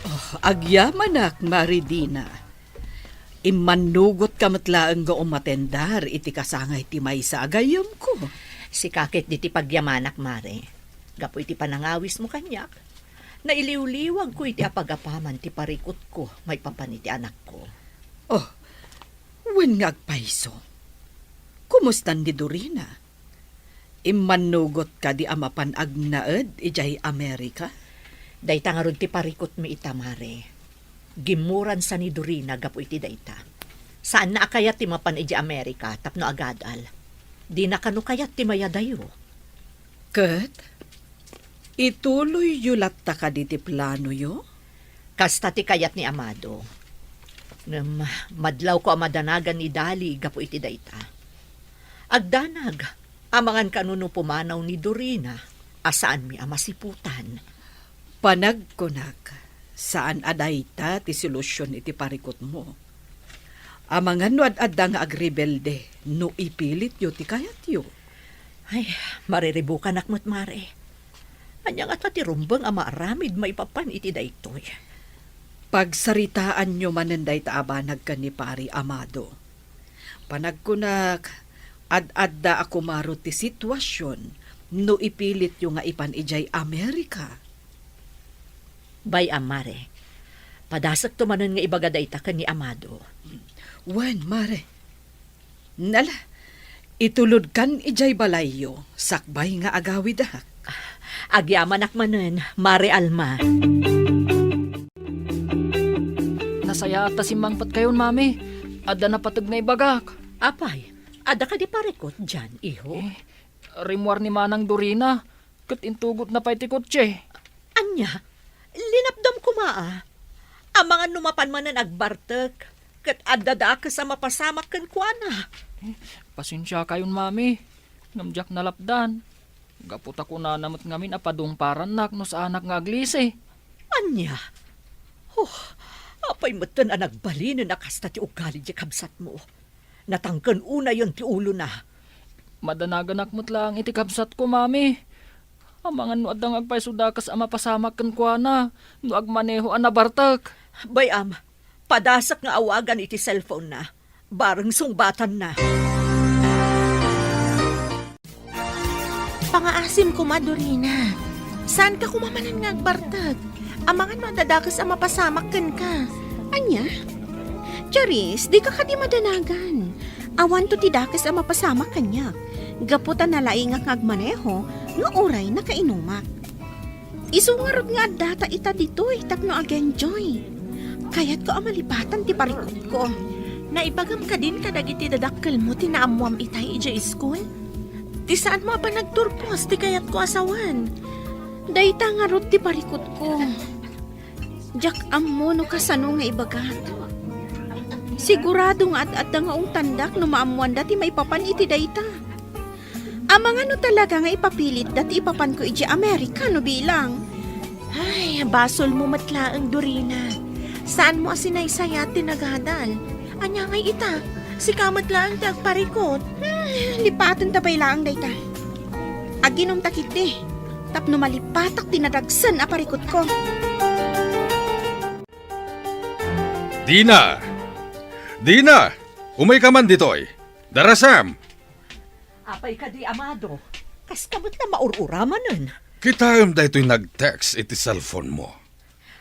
Oh, agyamanak, Mari Dina. Immannugotka met laeng nga umatendar iti kasangay ti maysa a gayyemko. Sika ket diti pagyamanak, Mare. Gapu iti panangawismo kaniak, nailiwliwagko iti apagapaman ti parikutko maipapan iti anakko. Oh, wen nga agpayso. Kumustan ni Dorina? Immannugot kadi a mapan agnaed idiay Amerika? Dayta ngarud ti parikutmi ita, Mare. Gimmuransa ni Dorina gapu iti dayta. Saanna a kayat ti mapan idiay Amerika tapno agadal. Dina kano kayat ti mayadayo. Ket, ituloyyo latta kadi ti planoyo? Kasta ti kayat ni Amado. Ngem madlawko a madanagan ni Dali gapu iti dayta. Agdanag, amangan kano no pumanaw ni Dorina a saanmi a masiputan. Panagkunak, saan a dayta ti solusion iti parikutmo. Amangan no ad-adda nga agrebelde no ipilityo ti kayatyo. Ay, mariribukanak met, Mare. Ania ngata ti rumbeng a maaramid maipapan iti daytoy? Pagsaritaanyo manen dayta a banag ken ni Pari Amado. Panagkunak, ad-adda a kumaro ti situasion no ipilityo nga ipan idiay Amerika. Bay-am, Mare. Padasekto manen nga ibaga dayta ken ni Amado. Wen, Mare. Nala, itulodkan idiay balayyo, sakbay nga agawidak. Agyamanak manen, Mare Alma. Nasayaat ta simmangpetkayon, Mami. Adda napateg nga ibagak. Apay, adda kadi parikut dian, iho? Eh, rimmuar ni Manang Dorina, ket intugotna pay ti kotse. Ania? Linapdam koma, a. Amangan no mapan manen agbartek, ket adda dakes a mapasamak kenkuana. Eh, pasensiakayon, Mami, ngem diak nalapdan. Gapu ta kunana met ngamin a padungparannak no saanak nga aglisi. Ania? Oh, apay metten a nagbalinen a kasta ti ugali ti kabsatmo? Natangken unayen ti ulona. Madanaganak met laeng iti kabsatko, Mami. Amangan no adda nga agpayso dakes a mapasamak kenkuana no agmaneho a nabartek. Bay-am, padasek nga awagan iti cellphone-na. Bareng sungbatanna. Pangaasim koma, Dorina. Saanka koma manen nga agbartek? Amangan no adda dakes a mapasamak kenka. Ania? Charis, dika kadi madanagan. Awanto ti dakes a mapasamak kaniak. Gapu ta nalaingak nga agmaneho, nga uray nakainumak. Isu ngarud nga addata ita ditoy tapno agenjoy. Kayatko a malipatan ti parikutko. Naibagam kadin kadagiti dadakkelmo ti naammoam itay idiay iskul? Ti saanmo a panagturpos ti kayatko a sawen. Dayta ngarud ti parikutko. Diak ammo no kasano nga ibagat. Sigurado nga ad-adda nga ungtandak no maammoanda ti maipapan iti dayta. Amangan no talaga nga ipapilitda ti ipapanko idiay Amerika no bilang. Ay, basolmo met laeng, Dorina. Saanmo a sinaysayat ti nagadal. Ania ngay ita? Sika met laeng ti agparikut. Hmm, lipatenta pay laeng dayta. Aginumta ketdi tapno malipatak ti nadagsen a parikutko. Dina! Dina! Umayka man ditoy! Darasam! Apay kadi, Amado? Kaska met la maur-uramanen. Kitaem daytoy nag-text iti cellphone mo.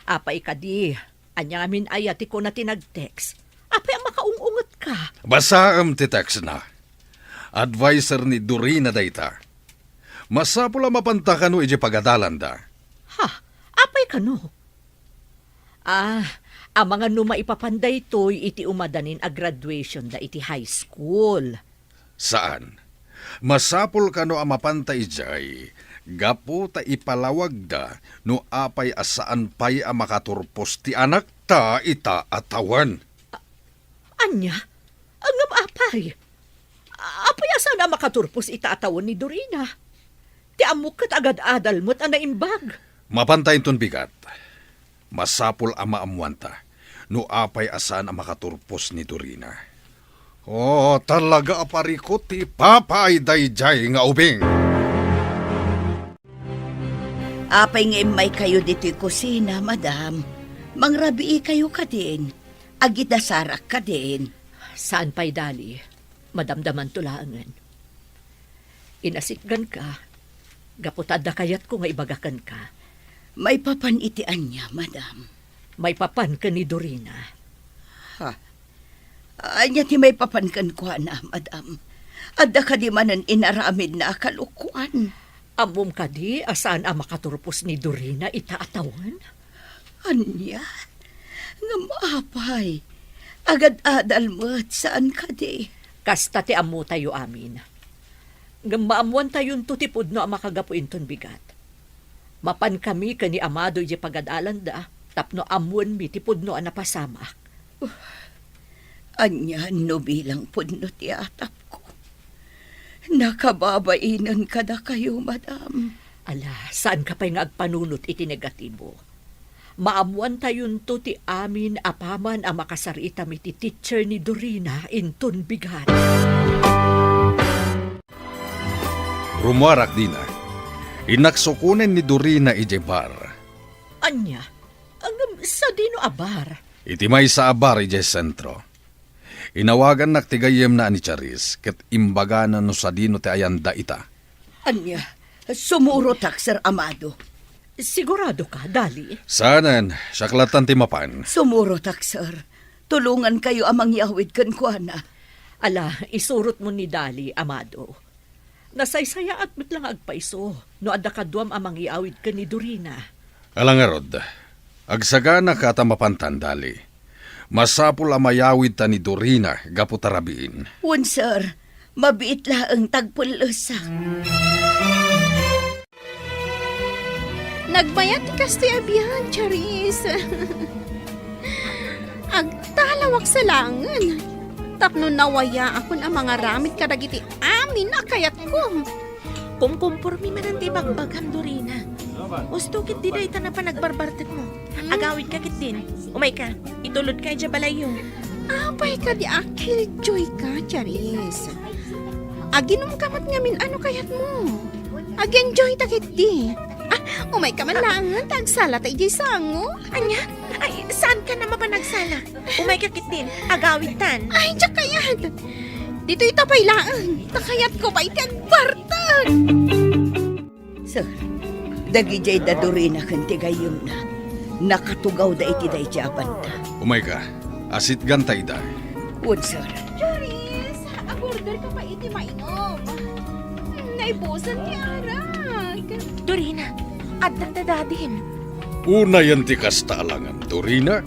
Apay kadi? Aniamin aya ti kuna ti nag-text? Apay a makaung-ungetka? Basaem ti text na. Adviser ni Dorina dayta. Masapul a mapanta kano idiay pagadalanda. Ha? Apay kano? Ah, amangan no maipapan daytoy iti umadanin a graduationda iti high school. Saan. Masapul kano a mapanta idiay gapu ta ipalawagda no apay a saan pay a makaturpos ti anakta ita a tawen. Ania? Ngem apay? Apay a saan a makaturpos ita a tawen ni Dorina? Ti ammok ket agad-adal met a naimbag. Mapanta inton bigat. Masapul a maammoanta no apay a saan a makaturpos ni Dorina. Oh, talaga a parikut ti ipapaay daydiay nga ubing. Apay nga immaykayo ditoy kusina, madam? Mangrabiikayo kadin? Agidasarak kadin? Saan pay, Dali. Madamdamanto laengen. Inasitganka, gapu ta adda kayatko nga ibaga kenka. Maipapan iti ania, madam? Maipapan ken ni Dorina. Ha? Ania ti maipapan kenkuana, madam? Adda kadi manen inaramidna a kalokuan? Ammom kadi a saan a makaturpos ni Dorina ita a tawen? Ania? Ngem apay? Agad-adal met, saan kadi? Kasta ti ammotayo amin. Ngem maammoantayonto ti pudno a makagapu inton bigat. Mapankami ken ni Amado idiay pagadalanda tapno ammoenmi ti pudno a napasamak. Ania no bilang pudno ti atapko? Nakababainen kadakayo, madam. Ala, saanka pay nga agpanunot iti negatibo. Maammoantayonto ti amin apaman a makasar-itami ti teacher ni Dorina inton bigat. Rummuarak dina. Innak sukonen ni Dorina idiay bar. Ania? Ngem sadino a bar? Iti maysa a bar idiay sentro. Inawagannak ti gayyemna a ni Charis ket imbagana no sadino ti ayanda ita. Ania? Sumurotak, Sir Amado. Siguradoka, Dali? Saanen, siak lattan ti mapan. Sumurotak, sir. Tulongankayo a mangyawid kenkuana. Ala, isurotmo ni Dali, Amado. Nasaysayaat met la nga agpayso no adda kaduam a mangyawid ken ni Dorina. Ala ngarud, agsagana ka ta mapantan, Dali. Masapul a mayawidta ni Dorina gapu ta rabiin. Wen, sir. Mabiit laeng ta agpellesak. Nagmayat ti kastoy a biag, Charis. Agtalawak sa laengen tapno nawayaakon a mangaramid kadagiti amin a kayatko. Kumkumpormi manen ti ibagbagam, Dorina. Usto ketdi dayta napan agbarbartekmo. Agawidka ketdin. Umayka, itulodka idiay balayyo. Apay kadi a killjoyka, Charis? Aginumka met ngamin a no kayatmo. Agenjoyta ketdi. Ah, umayka man laengen ta agsalata idiay sango. Ania? Ay, saankan a mapan agsala? Umayka ketdin, agawidtan. Ay, diak kayat. Ditoyta pay laeng, ta kayatko pay ti agbartek. Sir, dagidiay da Dorina ken ti gayyemna, nakatugawda iti daydiay a banda. Umayka, asitganta ida. Wen, sir. Charis, agorderka pay iti mainum. Hmm, naibusan ti arak. Dorina, addan da dadim. Unayen ti kasta a langam, Dorina.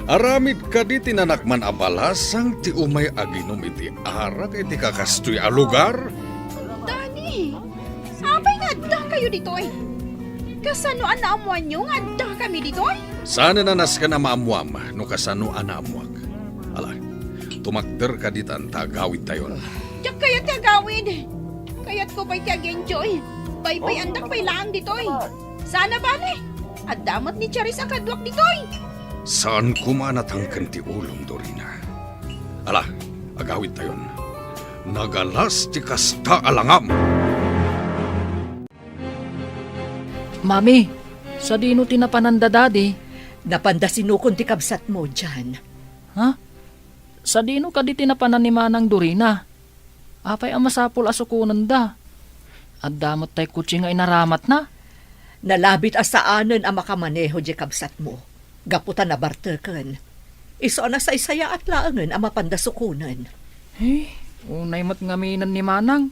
Aramid kadi ti nanakman a balasang ti umay aginom iti arak iti kakastoy a lugar? Daddy, apay nga adda kayo ditoy? Kasano a naammuanyo nga adda kami ditoy? Saan a nasken a maammuam no kasano a naammuak. Ala, tumakder kaditan ta agawidtayon. Diak kayat ti agawid. Kayatko pay ti ag-enjoy. Baybay-andak pay laeng ditoy. Saan a bale, adda met ni Charis a kaduak ditoy. Saan koma a natangken ti ulom, Dorina. Ala, agawidtayon. Nagalas ti kasta a langam. Mami, sadino ti napanan da Daddy? Napan da sinukon ti kabsatmo, John. Ha? Sadino kadi ti napanan ni Manang Dorina? Apay a masapul a sukonenda? Adda met tay kotse nga inaramatna? Nalabit a saanen a makamaneho diay kabsatmo, gapu ta nabarteken. Isu a nasaysayaat laengen a mapanda sukonen. Eh, unay met ngaminen ni Manang.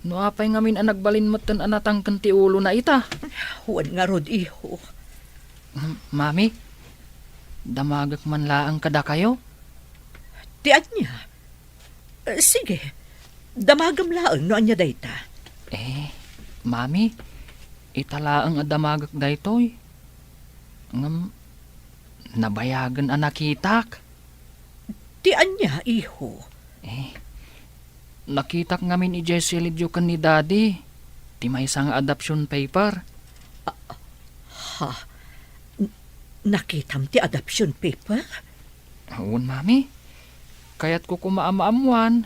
No apay ngamin a nagbalin metten a natangken ti ulona ita? Wen ngarud, iho. M-, Mami, damagek man laeng kadakayo? Ti ania? Eh, sige, damagem laeng no ania dayta. Eh, Mami, ita laeng a damagek daytoy. Ngem, nabayagen a nakitak. Ti ania, iho? Eh, nakitak ngamin idiay silidyo ken ni Daddy ti maysa nga adoption paper. Ah, ha? N-, nakitam ti adoption paper? Wen, Mami. Kayatko koma a maammoan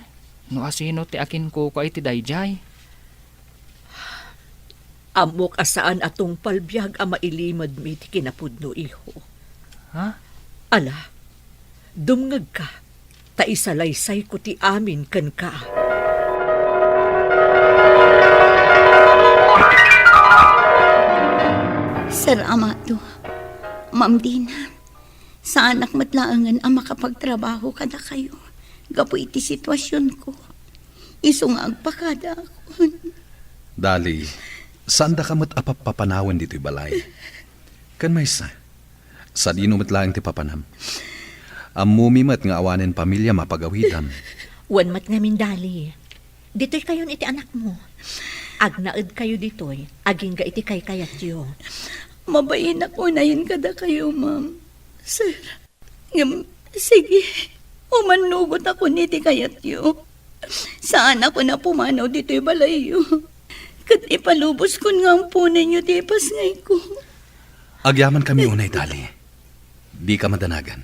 no asino ti akinkukua iti daydiay. Ammok a saan a tungpal biag a mailimedmi ti kinapudno, iho. Ha? Ala, dumngegka, ta isalaysayko ti amin kenka. Sir Amado, Ma'am Dina, saanak met laengen a makapagtrabaho kadakayo gapu iti situasionko. Isu nga agpakadaakon. Dali, saandaka met a pappapanawen ditoy balay. Ken maysa, sadino met laeng ti papanam? Ammomi met nga awanen pamiliam a pagawidam. Wen met ngamin, Dali. Ditoykayon iti anakmo. Agnaedkayo ditoy, agingga iti kaykayatyo. Mabainak unayen kadakayo, ma'am. Sir, ngem, sige, umannugotakon iti kayatyo. Saanakon a pumanaw ditoy balayyo. Ket ipaluboskon nga amponenyo ti ipasngayko. Agyamankami unay, Dali. Dika madanagan.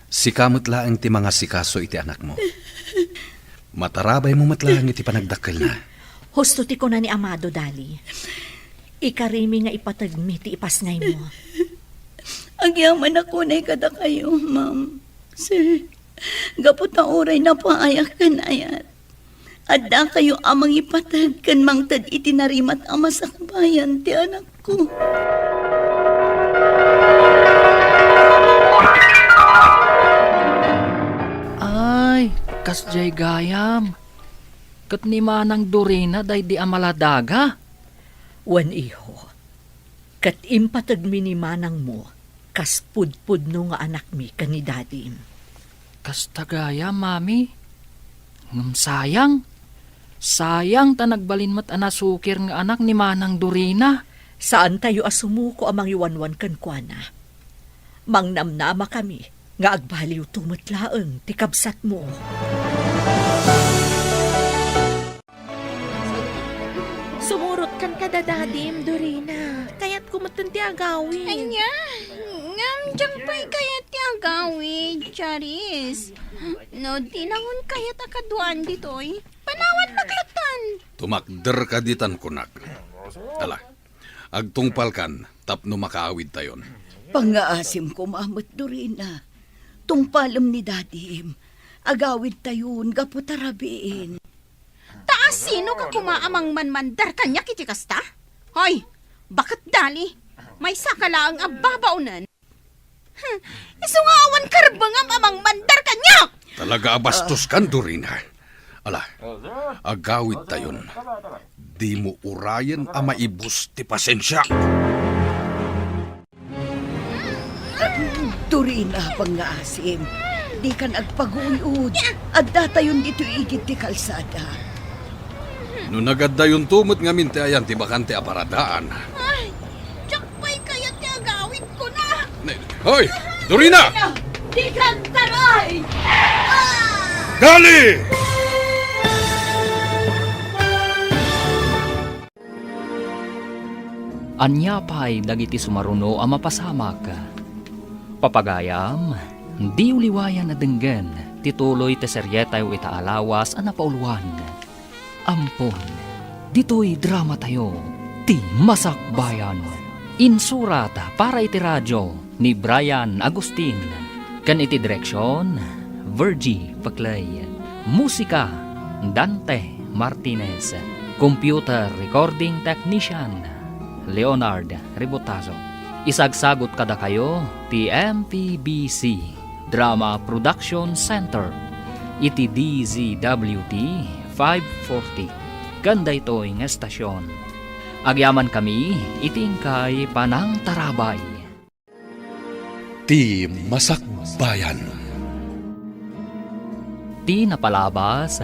Sika met laeng ti mangasikaso iti anakmo. Matarabaymo met laeng iti panagdakkelna. Husto ti kuna ni Amado, Dali. Ikarimi nga ipategmi ti ipasngaymo. Agyamanak unay kadakayo, ma'am. Sir, gapu ta uray napaayak ken ayat, addakayo a mangipateg ken mangted iti narimat a masakbayan ti anakko. Ay, kasdiay gayam. Ket ni Manang Dorina daydi a maladaga? Wen, iho. Ket impategmi ni manangmo kas pudpudno nga anakmi ken ni dadim. Kasta gayam, Mami. Ngem sayang. Sayang ta nagbalin met a nasukir nga anak ni Manang Dorina. Saantayo a sumuko a mangiwanwan kenkuana. Mangnamnamakami nga agbaliwto met laeng ti kabsatmo. Sumurotkan kada dadim, Dorina. Kayatko metten ti agawid. Ania? Ngem diak pay kayat ti agawid, Charis. No di nangon kayat a kaduaan ditoy, panawannak lattan. Tumakder kaditan kunak. Ala, agtungpalkan tapno makaawidtayon. Pangngaasim koma met, Dorina. Tungpalem ni dadim. Agawidtayon gapu ta rabiin. Ta asino ka koma a mangmanmandar kaniak iti kasta? Hoy, baket Dali, maysaka laeng a babaonen. Hmm, isu nga awan karbengam a mangmandar kaniak! Talaga a bastoskan, Dorina. Ala, agawidtayon. Dimo urayen a maibus ti pasensiak. Dorina, pangngaasim, dikan agpaguy-ud. Addatayon ditoy igid ti kalsada. No nagaddayonto met ngamin ti ayan ti bakante a paradaan. Ay, diak pay kayat ti agawidkona. Ne-, hoy! Dorina! Dikan taray! Dali! Ania pay dagiti sumaruno a mapasamak? Papagayam, diyo liwayan a denggen ti tuloy ti serietayo ita a lawas a napauluan. Ampon, ditoy dramatayo, Ti Masakbayan. Insurat para iti radio ni Brian Agustin. Ken iti direksion, Virgie Paclay. Musika, Dante Martinez. Computer recording technician, Leonard Ributazo. Isagsagut kadakayo ti M P B C Drama Production Center iti D Z W T five forty ken daytoy nga estasion. Agyamankami iti inkay panangtarabay. Ti Masakbayan. Ti napalabas,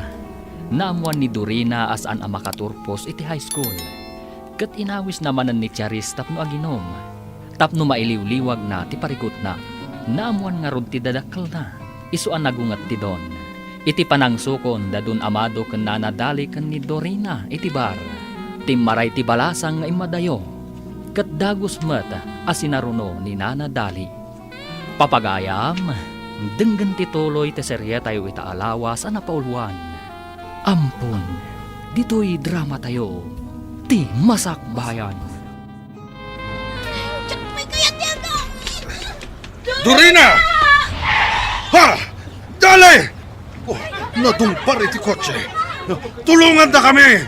naammuan ni Dorina a saan a makaturpos iti high school, ket inawisna manen ni Charis tapno aginom, tapno mailiwliwagna ti parikutna. Naammuan ngarud ti dadakkelna, isu a nagunget ti don. Iti panangsukon da Don Amado ken Nana Dali ken ni Dorina iti bar, timmaray ti balasang nga immadayo, ket dagus met a sinaruno ni Nana Dali. Papagayam, denggen ti tuloy ti serietayo ita a lawas a napauluan. Ampon, ditoy dramatayo, Ti Masakbayan. Diak pay kayat ti agawid. Dorina! Ha! Dali! Oh, nadungpar iti kotse. Tulongandakami!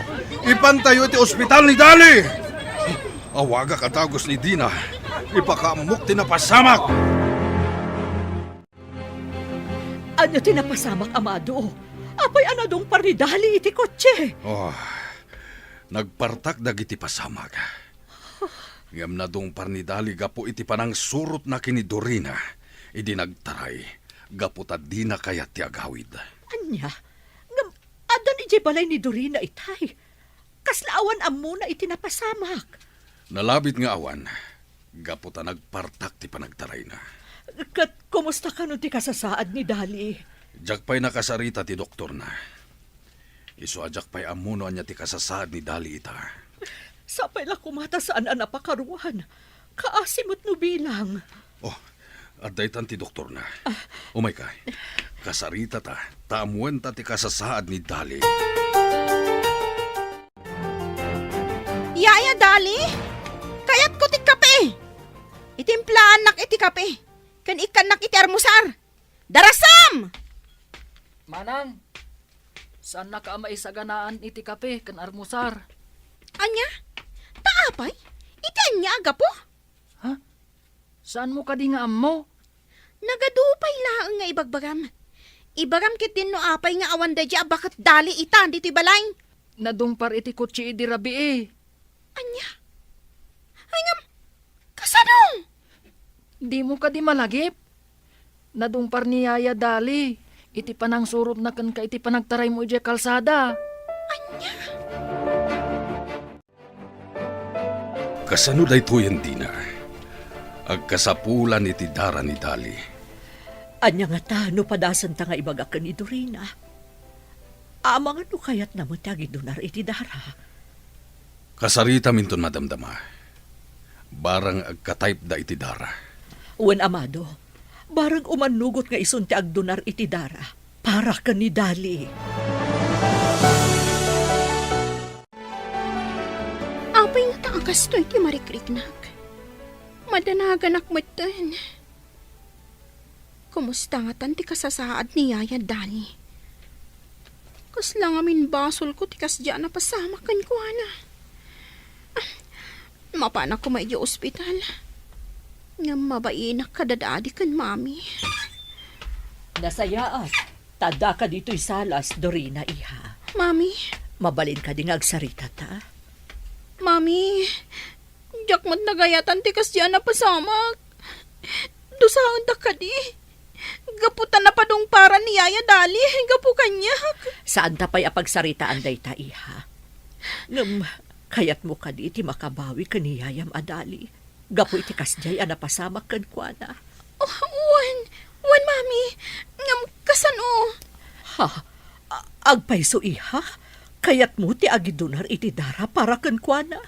Ipantayo iti ospital ni Dali! Awagak a dagus ni Dina. Ipakaammok ti napasamak. Ania ti napasamak, Amado? Apay a nadungpar ni Dali iti kotse? Oh, nagpartak dagiti pasamak. Ngem nadungpar ni Dali gapu iti panangsurotna ken ni Dorina idi nagtaray gapu ta dina kayat ti agawid. Ania? Ngem addan idiay balay ni Dorina itay. Kasla awan ammona iti napasamak. Nalabit nga awan, gapu ta nagpartak ti panagtarayna. Ket kumusta kano ti kasasaad ni Dali? Diak pay nakasarita ti doktorna. Isu a diak pay ammo no ania ti kasasaad ni Dali ita. Sapay la koma ta saan a napakaruan. Kaasi met no bilang. Oh, adda itan ti doktorna. Umayka. Kasaritata, ta ammoenta ti kasasaad ni Dali. Yaya Dali, kayatko ti kape. Itimplaannak iti kape, ken ikkannak iti armusar. Darasam! Manang, saannaka a maisaganaan iti kape ken armusar. Ania? Ta apay? Iti ania a gapu? Ha? Saanmo kadi nga ammo? Nagadu pay laeng nga ibagbagam. Ibagam ketdin no apay nga awan daydi a baket Dali ita ditoy balay. Nadungpar iti kotse idi rabii. Ania? Ay ngem, kasano? Dimo kadi malagip? Nadungpar ni Yaya Dali iti panangsurotna kenka iti panagtaraymo idiay kalsada. Ania? Kasano daytoyen, Dina? Agkasapulan iti dara ni Dali. Ania ngata no padasenta nga ibaga ken ni Dorina? Amangan no kayatna met ti agidunar iti dara. Kasaritaminton madamdama. Barang agka-type da iti dara. Wen, Amado, barang umannugot nga isun ti agdunar iti dara para ken ni Dali. Apay ngata a kastoy ti marikriknak? Madanaganak metten. Kumusta ngatan ti kasasaad ni Yaya Dali? Kasla ngamin basolko ti kasdiay a napasamak kenkuana. Ah, mapanak koma idiay ospital. Ngem mabainak kadadadi ken mami. Nasayaat. Tadda ka ditoy salas, Dorina, iha. Mami. Mabalin kadi nga agsarita ta? Mami, diak met nagayatan ti kasdiay a napasamak. Dusaendak kadi. Gapu ta napadungparan ni Yaya Dali, gapu kaniak. Saan ta pay a pagsaritaan dayta, iha. Ngem, kayatmo kadi ti makabawi ken ni Yayam a Dali gapu iti kasdiay a napasamak kenkuana? Oh, wen, wen, Mami. Ngem kasano? Ha? A-, agpayso, iha? Kayatmo ti agidunar iti Dara para kenkuana?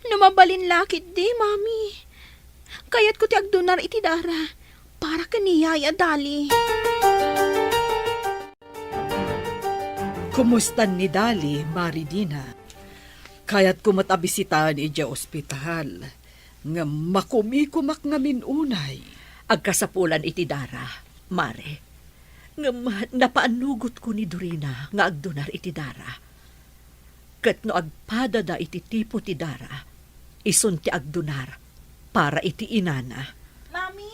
No mabalin la ketdi, Mami. Kayatko ti agdunar iti Dara para ken ni Yaya Dali. Kumusta ni Dali, Mari Dina? Kayatko met a bisitaen idiay ospital, ngem makumikumak ngamin unay. Agkasapulan iti Dara, Mare. Ngem napaannugotko ni Dorina nga agdunar iti Dara. Ket no agpadada iti tipo ti Dara, isun ti agdunar para iti inana. Mami,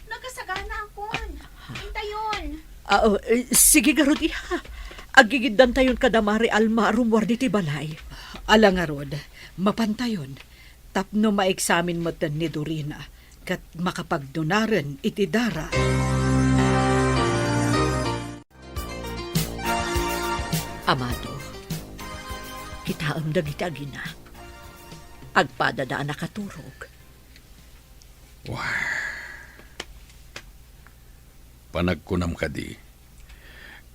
nagkasaganakon. Intayon. Ah, oh, eh, sige ngarud, iha. Aggigiddantayon kada Mare Alma a rummuar ditoy balay. Ala ngarud, mapantayon. Tapno maeksamin metten ni Dorina ket makapagdunaren iti Dara. Amado, kitaem dagiti agina. Agpadada a nakaturog. Wah. Panagkunam kadi,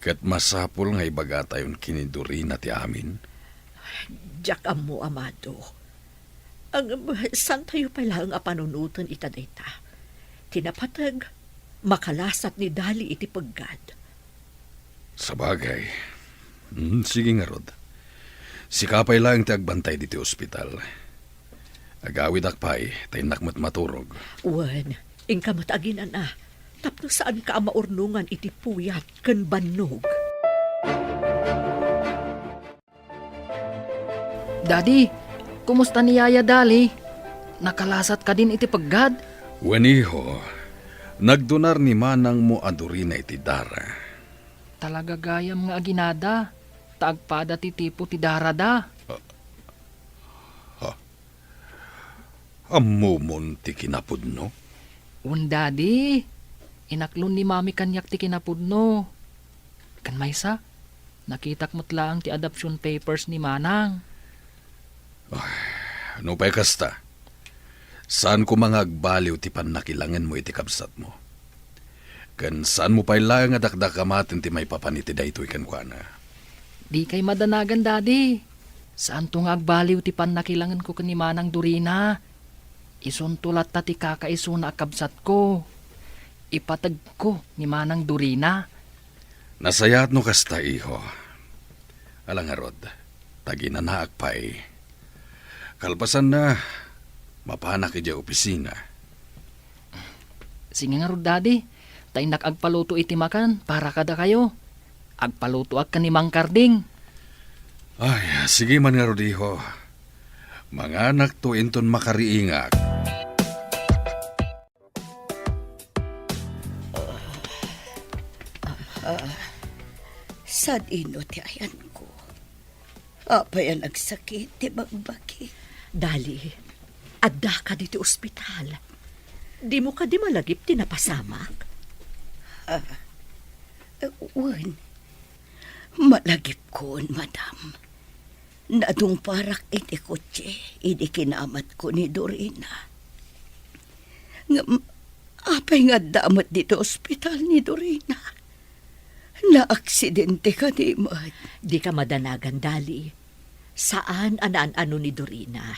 ket masapul nga ibagatayon ken ni Dorina ti amin? Diak ammo, Amado. Ngem, saantayo pay laeng a panunoten ita dayta. Ti napateg, makalasat ni Dali iti peggad. Sabagay. Hmm, sige ngarud. Sika pay laeng ti agbantay ditoy ospital. Agawidak pay, ta innak met maturog. Wen, inka met aginana, tapno saanka a maurnongan iti puyat ken bannog. Daddy, kumusta ni Yaya Dali? Nakalasat kadin iti peggad? Wen, iho, nagdunar ni manangmo a Dorina iti Dara. Talaga gayam nga aginada, ta agpada ti tipo ti Darada. Ha? Ammomon ti kinapudno? Wen, Daddy. Inaklon ni Mami kaniak ti kinapudno. Ken maysa, nakitak met laeng ti adoption papers ni Manang. Ay, nupay kasta, saan koma nga agbaliw ti pannakilangenmo iti kabsatmo. Ken saanmo pay laeng a dakdakamaten ti maipapan iti daytoy kenkuana. Dikay madanagan, Daddy. Saanto nga agbaliw ti pannakilangenko ken ni Manang Dorina. Isunto latta ti kakaisuna a kabsatko. Ipategko ni Manang Dorina. Nasayaat no kasta, iho. Ala ngarud, ta aginanaak pay. Kalpasanna, mapanak idiay opisina. Sige ngarud, Daddy, ta innak agpaluto iti makan para kadakayo. Agpalutoak ken ni Mang Karding. Ay, sige man ngarud, iho. Manganakto inton makariingak. Ah, sadino ti ayanko? Apay a nagsakit ti bagbagi? Dali, addaka ditoy ospital. Dimo kadi malagip ti napasamak? Ah, wen, malagipkon, madam. Nadungparak iti kotse idi kinamatko ni Dorina. Ngem, apay nga adda met ditoy ospital ni Dorina? Naaksidente kadi met? Dika madanagan, Dali. Saan a naan-ano ni Dorina.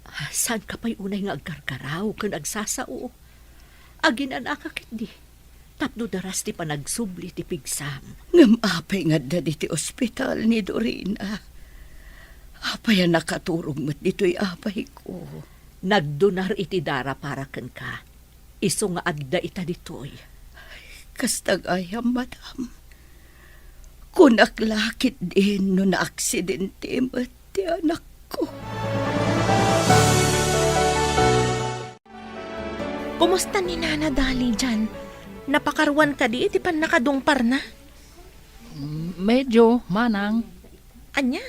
Ah, saanka pay unay nga agkarkaraw ken agsasao? Aginanaka ketdi tapno daras ti panagsubli ti pigsam. Ngem apay nga adda ditoy ospital ni Dorina? Apay a nakaturog met ditoy apayko? Nagdunar iti Dara para kenka. Isu nga adda ita ditoy. Kasta gayam, madam. Kunak la ketdin no naaksidente met ti anakko. Kumusta ni Nana Dali dian? Napakaruan kadi iti pannakadungparna? Medyo, manang. Ania?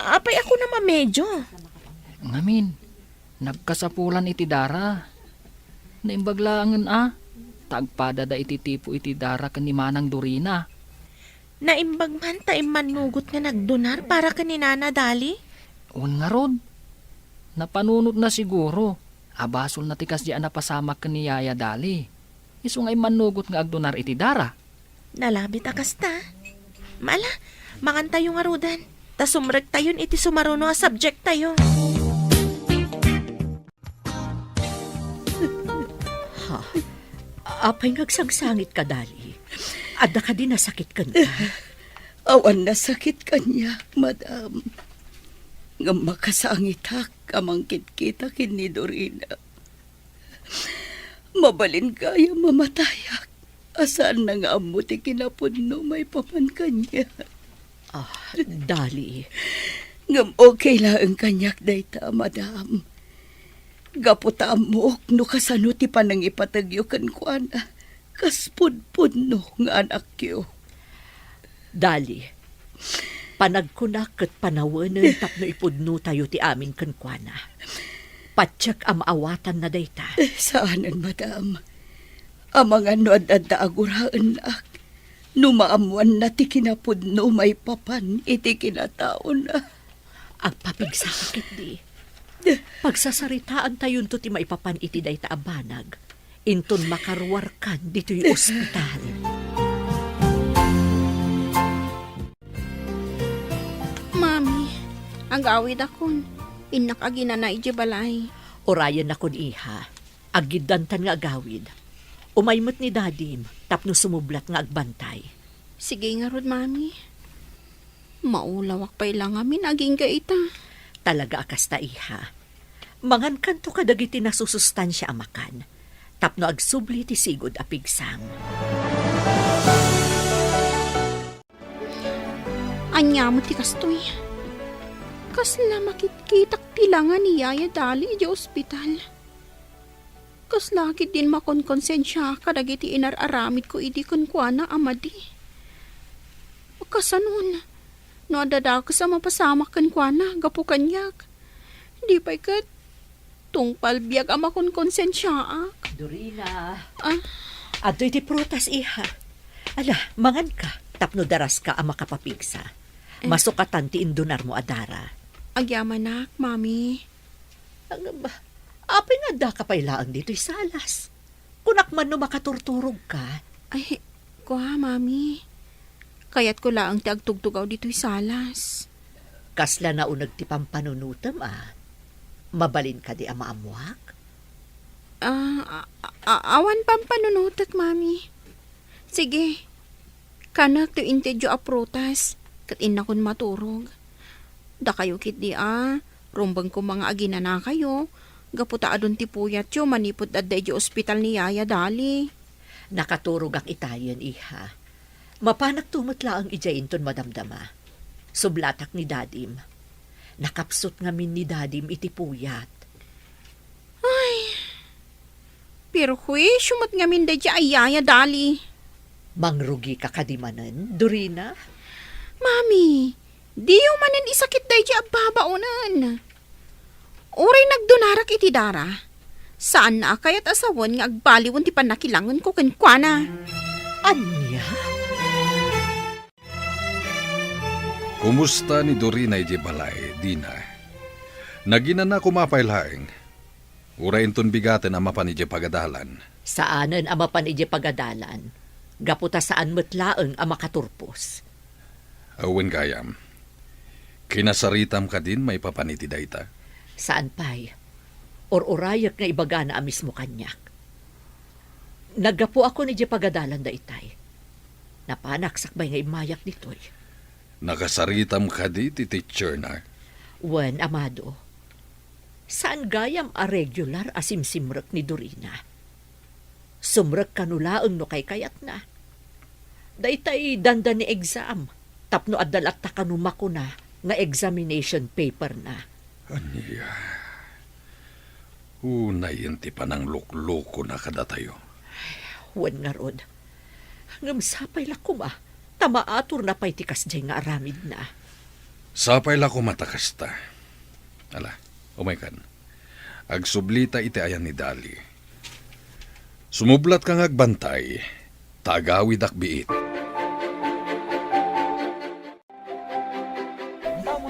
Apay a kunam a medyo? Ngamin, nagkasapulan iti dara. Naimbag laengen a, ta agpadada iti tipo iti dara ken ni Manang Dorina. Naimbag man ta immannugot nga nagdonar para ken ni Nana Dali? Wen ngarud, napanunotna siguro a basolna ti kasdi a napasamak ken ni Yaya Dali. Isu nga immannugot nga agdonar iti dara. Nalabit a kasta. Ala, mangantayo ngaruden, ta sumrektayon iti sumaruno a subjecttayo. Ha? Apay nga agsangsangitka, Dali? Adda kadi nasakit kenka? Awan nasakit kaniak, madam. Ngem makasangitak a mangkitkita ken ni Dorina. Mabalin gayam a matayak a saanna nga ammo ti kinapudno maipapan kaniak. Ah, Dali. Ngem okay laeng kaniak dayta, madam. Gapu ta ammok no kasano ti panangipategyo kenkuana, kas pudpudno nga anakyo. Dali, panagkunak ket panawenen tapno ipudnotayo ti amin kenkuana. Patiek a maawatanna dayta. Eh, saanen, madam. Amangan no adda a guraennak, no maammoanna ti kinapudno maipapan iti kinataona. Agpapigsaka ketdi. Pagsasaritaantayonto ti maipapan iti dayta a banag, inton makaruarkan ditoy ospital. Mami, agawidakon. Innak aginana idiay balay. Urayennakon, iha. Aggiddantan nga agawid. Umay met ni Dadim tapno sumublat nga agbantay. Sige ngarud, Mami. Maulawak pay la ngamin agingga ita. Talaga a kasta, iha. Mangankanto kadagiti nasusustansia a makan tapno agsubli ti sigud a pigsang. Ania met ti kastoy? Kasla makitkitak ti langa ni Yaya Dali idiay ospital. Kasla ketdin makonkonsensia kadagiti inar-aramidko idi kenkuana a madi. Kasanon, no adda dakes a mapasamak kenkuana gapu kaniak, di pay ket tungpal biag a makonkonsensiaak. Dorina. Ah? Adtoy ti prutas, iha. Ala, manganka, tapno daraska a makapapigsa. Eh. Masukatan ti indunarmo a dara. Agyamanak, Mami. Ngem, apay nga addaka pay laeng ditoy salas? Kunak man no makaturturogka. Ay, kua, Mami. Kayatko laeng ti agtugtugaw ditoy salas. Kasla nauneg ti pampanunotem, a? Mabalin kadi a maammuak? Ah, a-, a-, awan pampanunotek, Mami. Sige, kanek ti intedyo a prutas, ket innakon maturog. Dakayo ketdi a, rumbeng koma nga aginanakayo, gapu ta adun ti puyatyo manipud adda idiay ospital ni Yaya Dali. Nakaturogak itayen, iha. Mapanakto met laeng idiay inton madamdama. Sublatak ni Dadim. Nakapsut ngamin ni Dadim iti puyat. Ay, perhuisio met ngamin daydiay a Yaya Dali. Mangrugika kadi manen, Dorina? Mami, diyo manen isakit daydiay a babaonen. Uray nagdunarak iti dara, saanna a kayat a sawen nga agbaliwen ti pannakilangenko kenkuana. Ania? Kumusta ni Dorina idiay balay, Dina? Naginana koma pay laeng? Uray inton bigaten a mapan idiay pagadalan? Saanen a mapan idiay pagadalan, gapu ta saan met laeng a makaturpos. Awan gayam. Kinasaritam kadin maipapan iti dayta? Saan pay. Ur-urayek nga ibagana a mismo kaniak. Naggapuakon idiay pagadalan daytay. Napanak sakbay nga immayak ditoy. Nakasaritam kadi ti teacher na? Wen, Amado. Saan gayam a regular a simsimrek ni Dorina. Sumrek kano laeng no kaykayatna. Daytay dandani exam, tapno adda latta kano makuna nga examination paper na. Ania? Unayen ti panangluklukona kadatayo. Wen ngarud. Ngem sapay la koma, ta maaturna pay ti kasdiay nga aramidna. Sapay la koma ta kasta. Ala, umaykan. Agsublita iti ayan ni Dali. Sumublatka nga agbantay, ta agawidak biit.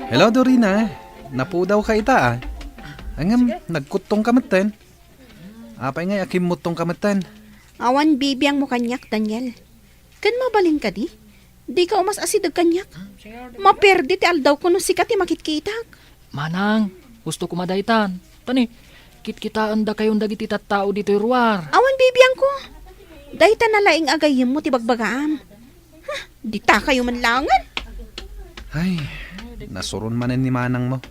Hello, Dorina. Napudawka ita, a. Ngem, nagkuttongka metten. Apay ngay a kimmutongka metten? Awan bibiangmo kaniak, Daniel. Ken mabalin kadi? Dika umas-asideg kaniak. Maperdi ti aldawko no sika ti makitkitak. Manang, husto koma daytan. Tani, kitkitaendakayon dagiti tattao ditoy ruar. Awan bibiangko. Dayta nalaing a gayyemmo ti bagbagaam. Huh, ditakayo man laengen. Ay, nasuron manen ni manangmo.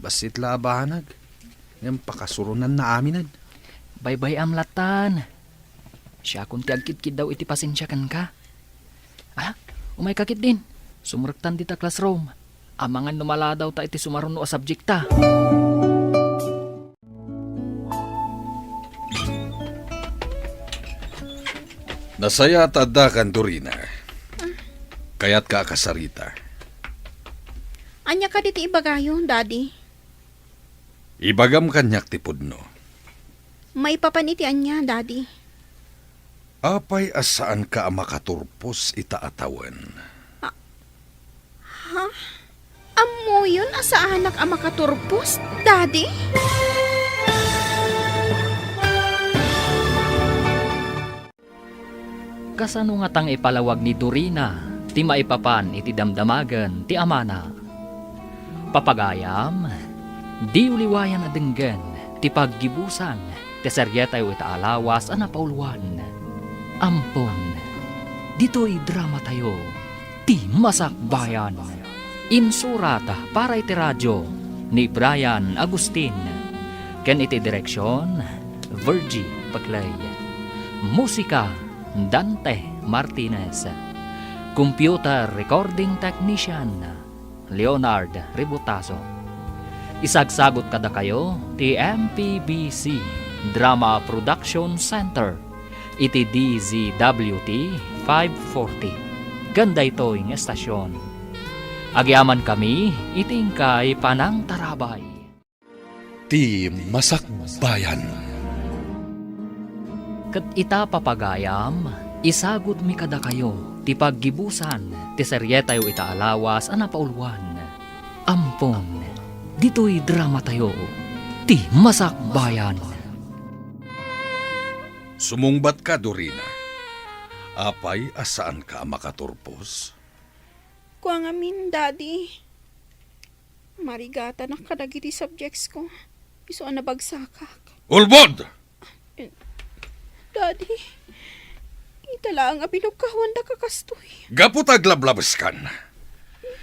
Bassit la a banag. Ngem pakasuronnanna aminen. Baybay-am lattan. Siakon ti agkitkiddaw iti pasensia kenka. Ala, umayka ketdin. Sumrektan dita classroom. Amangan no maladawta iti sumaruno a subjekta. Nasayaat ta addakan, Dorina. Kayatka a kasarita. Ania kadi ti ibagayo, Daddy? Ibagam kaniak ti pudno. Maipapan iti ania, Daddy? Apay a saanka a makaturpos ita a tawen? A-, ha? Ammoyon a saanak a makaturpos, Daddy? Kasano ngatang ipalawag ni Dorina ti maipapan iti damdamagen ti amana? Papagayam, diyo liwayan a denggen ti paggibusan ti serietayo ita a lawas a napauluan. Ampon, ditoy dramatayo, Ti Masakbayan. Insurat para iti radio ni Brian Agustin, ken iti direksion, Virgie Paclay. Musika, Dante Martinez. Computer recording technician, Leonard Ributaso. Isagsagut kadakayo ti M P B C Drama Production Center iti D Z W T five forty ken daytoy nga estasion. Agyamankami iti inkay panangtarabay. Ti Masakbayan. Ket ita, papagayam, isagudmi kadakayo ti paggibusan ti serietayo ita a lawas a napauluan. Ampon, ditoy dramatayo, Ti Masakbayan. Sumungbatka, Dorina. Apay a saanka a makaturpos? Kua ngamin, Daddy. Marigatanak kadagiti subjects ko. Isu a nabagsakak. Ulbod! Daddy, ita laeng a binukkawandaka kastoy. Gapu ta aglablabeskan,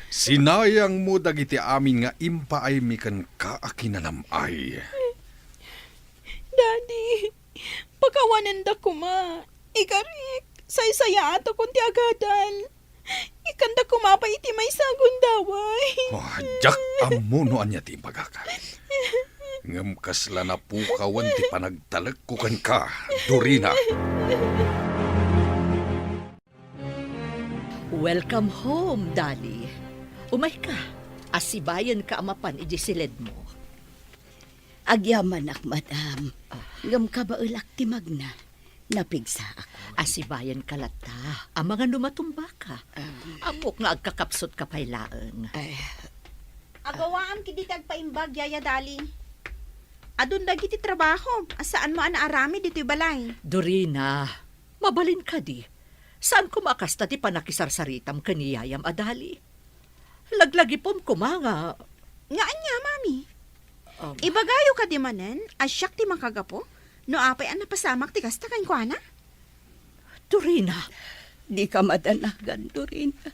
sinayangmo dagiti amin nga impaaymi kenka a kinanam-ay. Daddy, pakawanenda koma. Ikarik, saysayaatakon ti agadal. Ikkanda koma pay iti maysa a gundaway. Oh, diak ammo no ania ti imbagak. Ngem kasla napukawan ti panagtalekko kenka, Dorina. Welcome home, Dali. Umayka, asibayenka a mapan idiay siledmo. Agyamanak, madam. Ah. Ngem kabaelak ti magna. Napigsaak. Asibayenka latta. Amangan no matumbaka. Ah. Ammok nga agkakapsutka pay laeng. Ay. Agawaam ketdi ti agpaimbag, Yaya Dali. Adun dagiti trabahom a saanmo a naaramid ditoy balay. Dorina, mabalin kadi. Saan koma a kasta ti pannakisarsaritam ken ni yayam a Dali. Laglagipem koma nga. Nga ania, Mami? Um. Ibagayo kadi manen a siak ti makagapu no apay a napasamak ti kasta kenkuana? Dorina, dika madanagan, Dorina.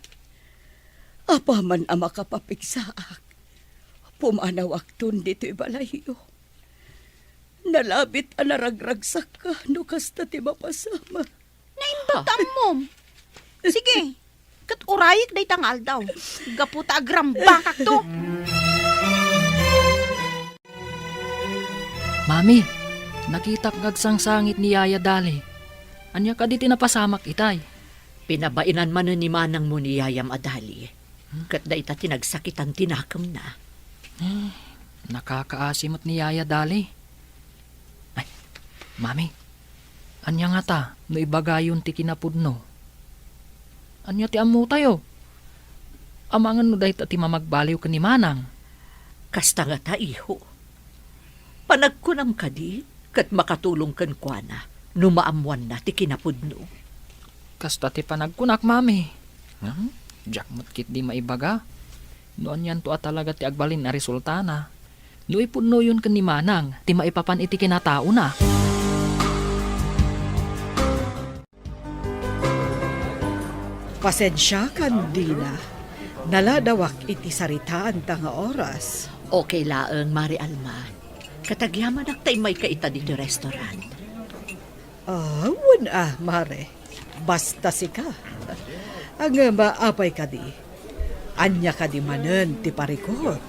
Apaman a makapapigsaak, pumanawakton ditoy balayyo. Nalabit a naragragsakka no kasta ti mapasamak. Naimbag ta ammom. Sige, ket urayek dayta nga aldaw. Gapu ta agrambakakto. Mami, nakitak nga agsangsangit ni Yaya Dali. Ania kadi ti napasamak itay? Pinabaenan manen ni manangmo ni yayam a Dali. Hmm? Ket dayta ti nagsakitan ti nakemna. Eh, nakakaasi met ni Yaya Dali. Ay, Mami, ania ngata no ibagayon ti kinapudno? Ania ti ammotayo? Amangan no dayta ti mamagbaliw ken ni manang. Kasta ngata, iho. Panagkunam kadi ket makatulong kenkuana no maammoanna ti kinapudno. Kasta ti panagkunak, Mami. Hmm? Diak met ketdi maibaga no anianto a talaga ti agbalin a resultana no ipudnoyon ken ni manang ti maipapan iti kinataona. Pasensiakan, Dina. Naladawak iti saritaanta nga oras. Okay laeng, Mare Alma. Ket agyamanak ta immayka ita ditoy restaurant. Ah, wen a, Mare. Basta sika. Ngem, apay kadi? Ania kadi manen ti parikut?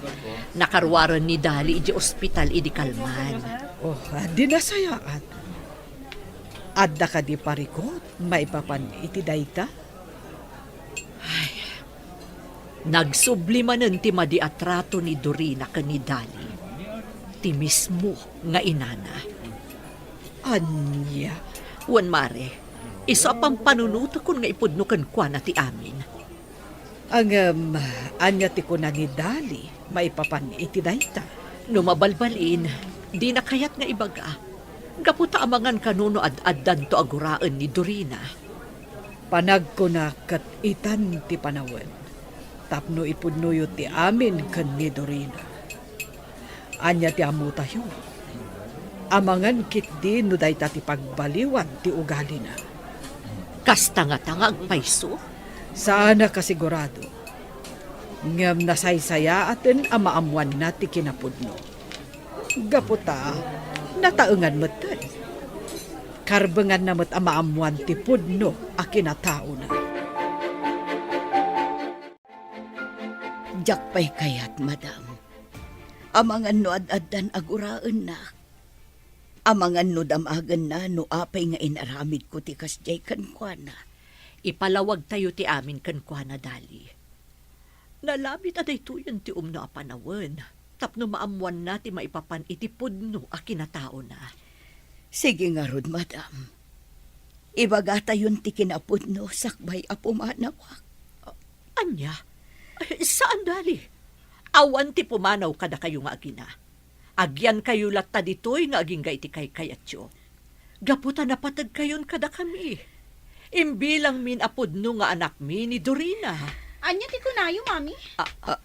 Nakaruaren ni Dali idiay ospital idi kalman. Oh, di nasayaat. Adda kadi parikut maipapan iti dayta? Ay, nagsubli manen ti madi a trato ni Dorina ken ni Dali, ti mismo nga inana. Ania? Wen, Mare, isu a pampanunotekon nga ipudno kenkuana ti amin. Ngem, ania ti kuna ni Dali maipapan iti dayta? No mabalbalin, dina kayat nga ibaga. Gapu ta amangan kano no ad-addanto a guraen ni Dorina. Panagkunak ket itan ti panawen tapno ipudnoyo ti amin ken ni Dorina. Ania ti ammotayo? Amangan ketdi no dayta ti pagbaliwan ti ugalina. Kasta ngata nga agpayso? Saanak a sigurado. Ngem nasaysayaaten a maammoanna ti kinapudno. Gapu ta nataengan metten. Karbenganna met a maammoan ti pudno a kinataona. Diak pay kayat, madam. Amangan no ad-addan a guraennak. Amangan no damagenna no apay nga inaramidko ti kasdiay kenkuana. Ipalawagtayo ti amin kenkuana, Dali. Nalabit a daytoyen ti umno a panawen tapno maammoanna ti maipapan iti pudno a kinataona. Sige ngarud, madam. Ibagatayon ti kinapudno sakbay a pumanawak. Ania? Saan, Dali. Awan ti pumanaw kadakayo nga agina. Agyankayo latta ditoy nga agingga iti kaykayatyo. Gapu ta napategkayon kadakami. Imbilangmin a pudno nga anakmi ni Dorina. Ania ti kunayo, Mami? Ah, ah.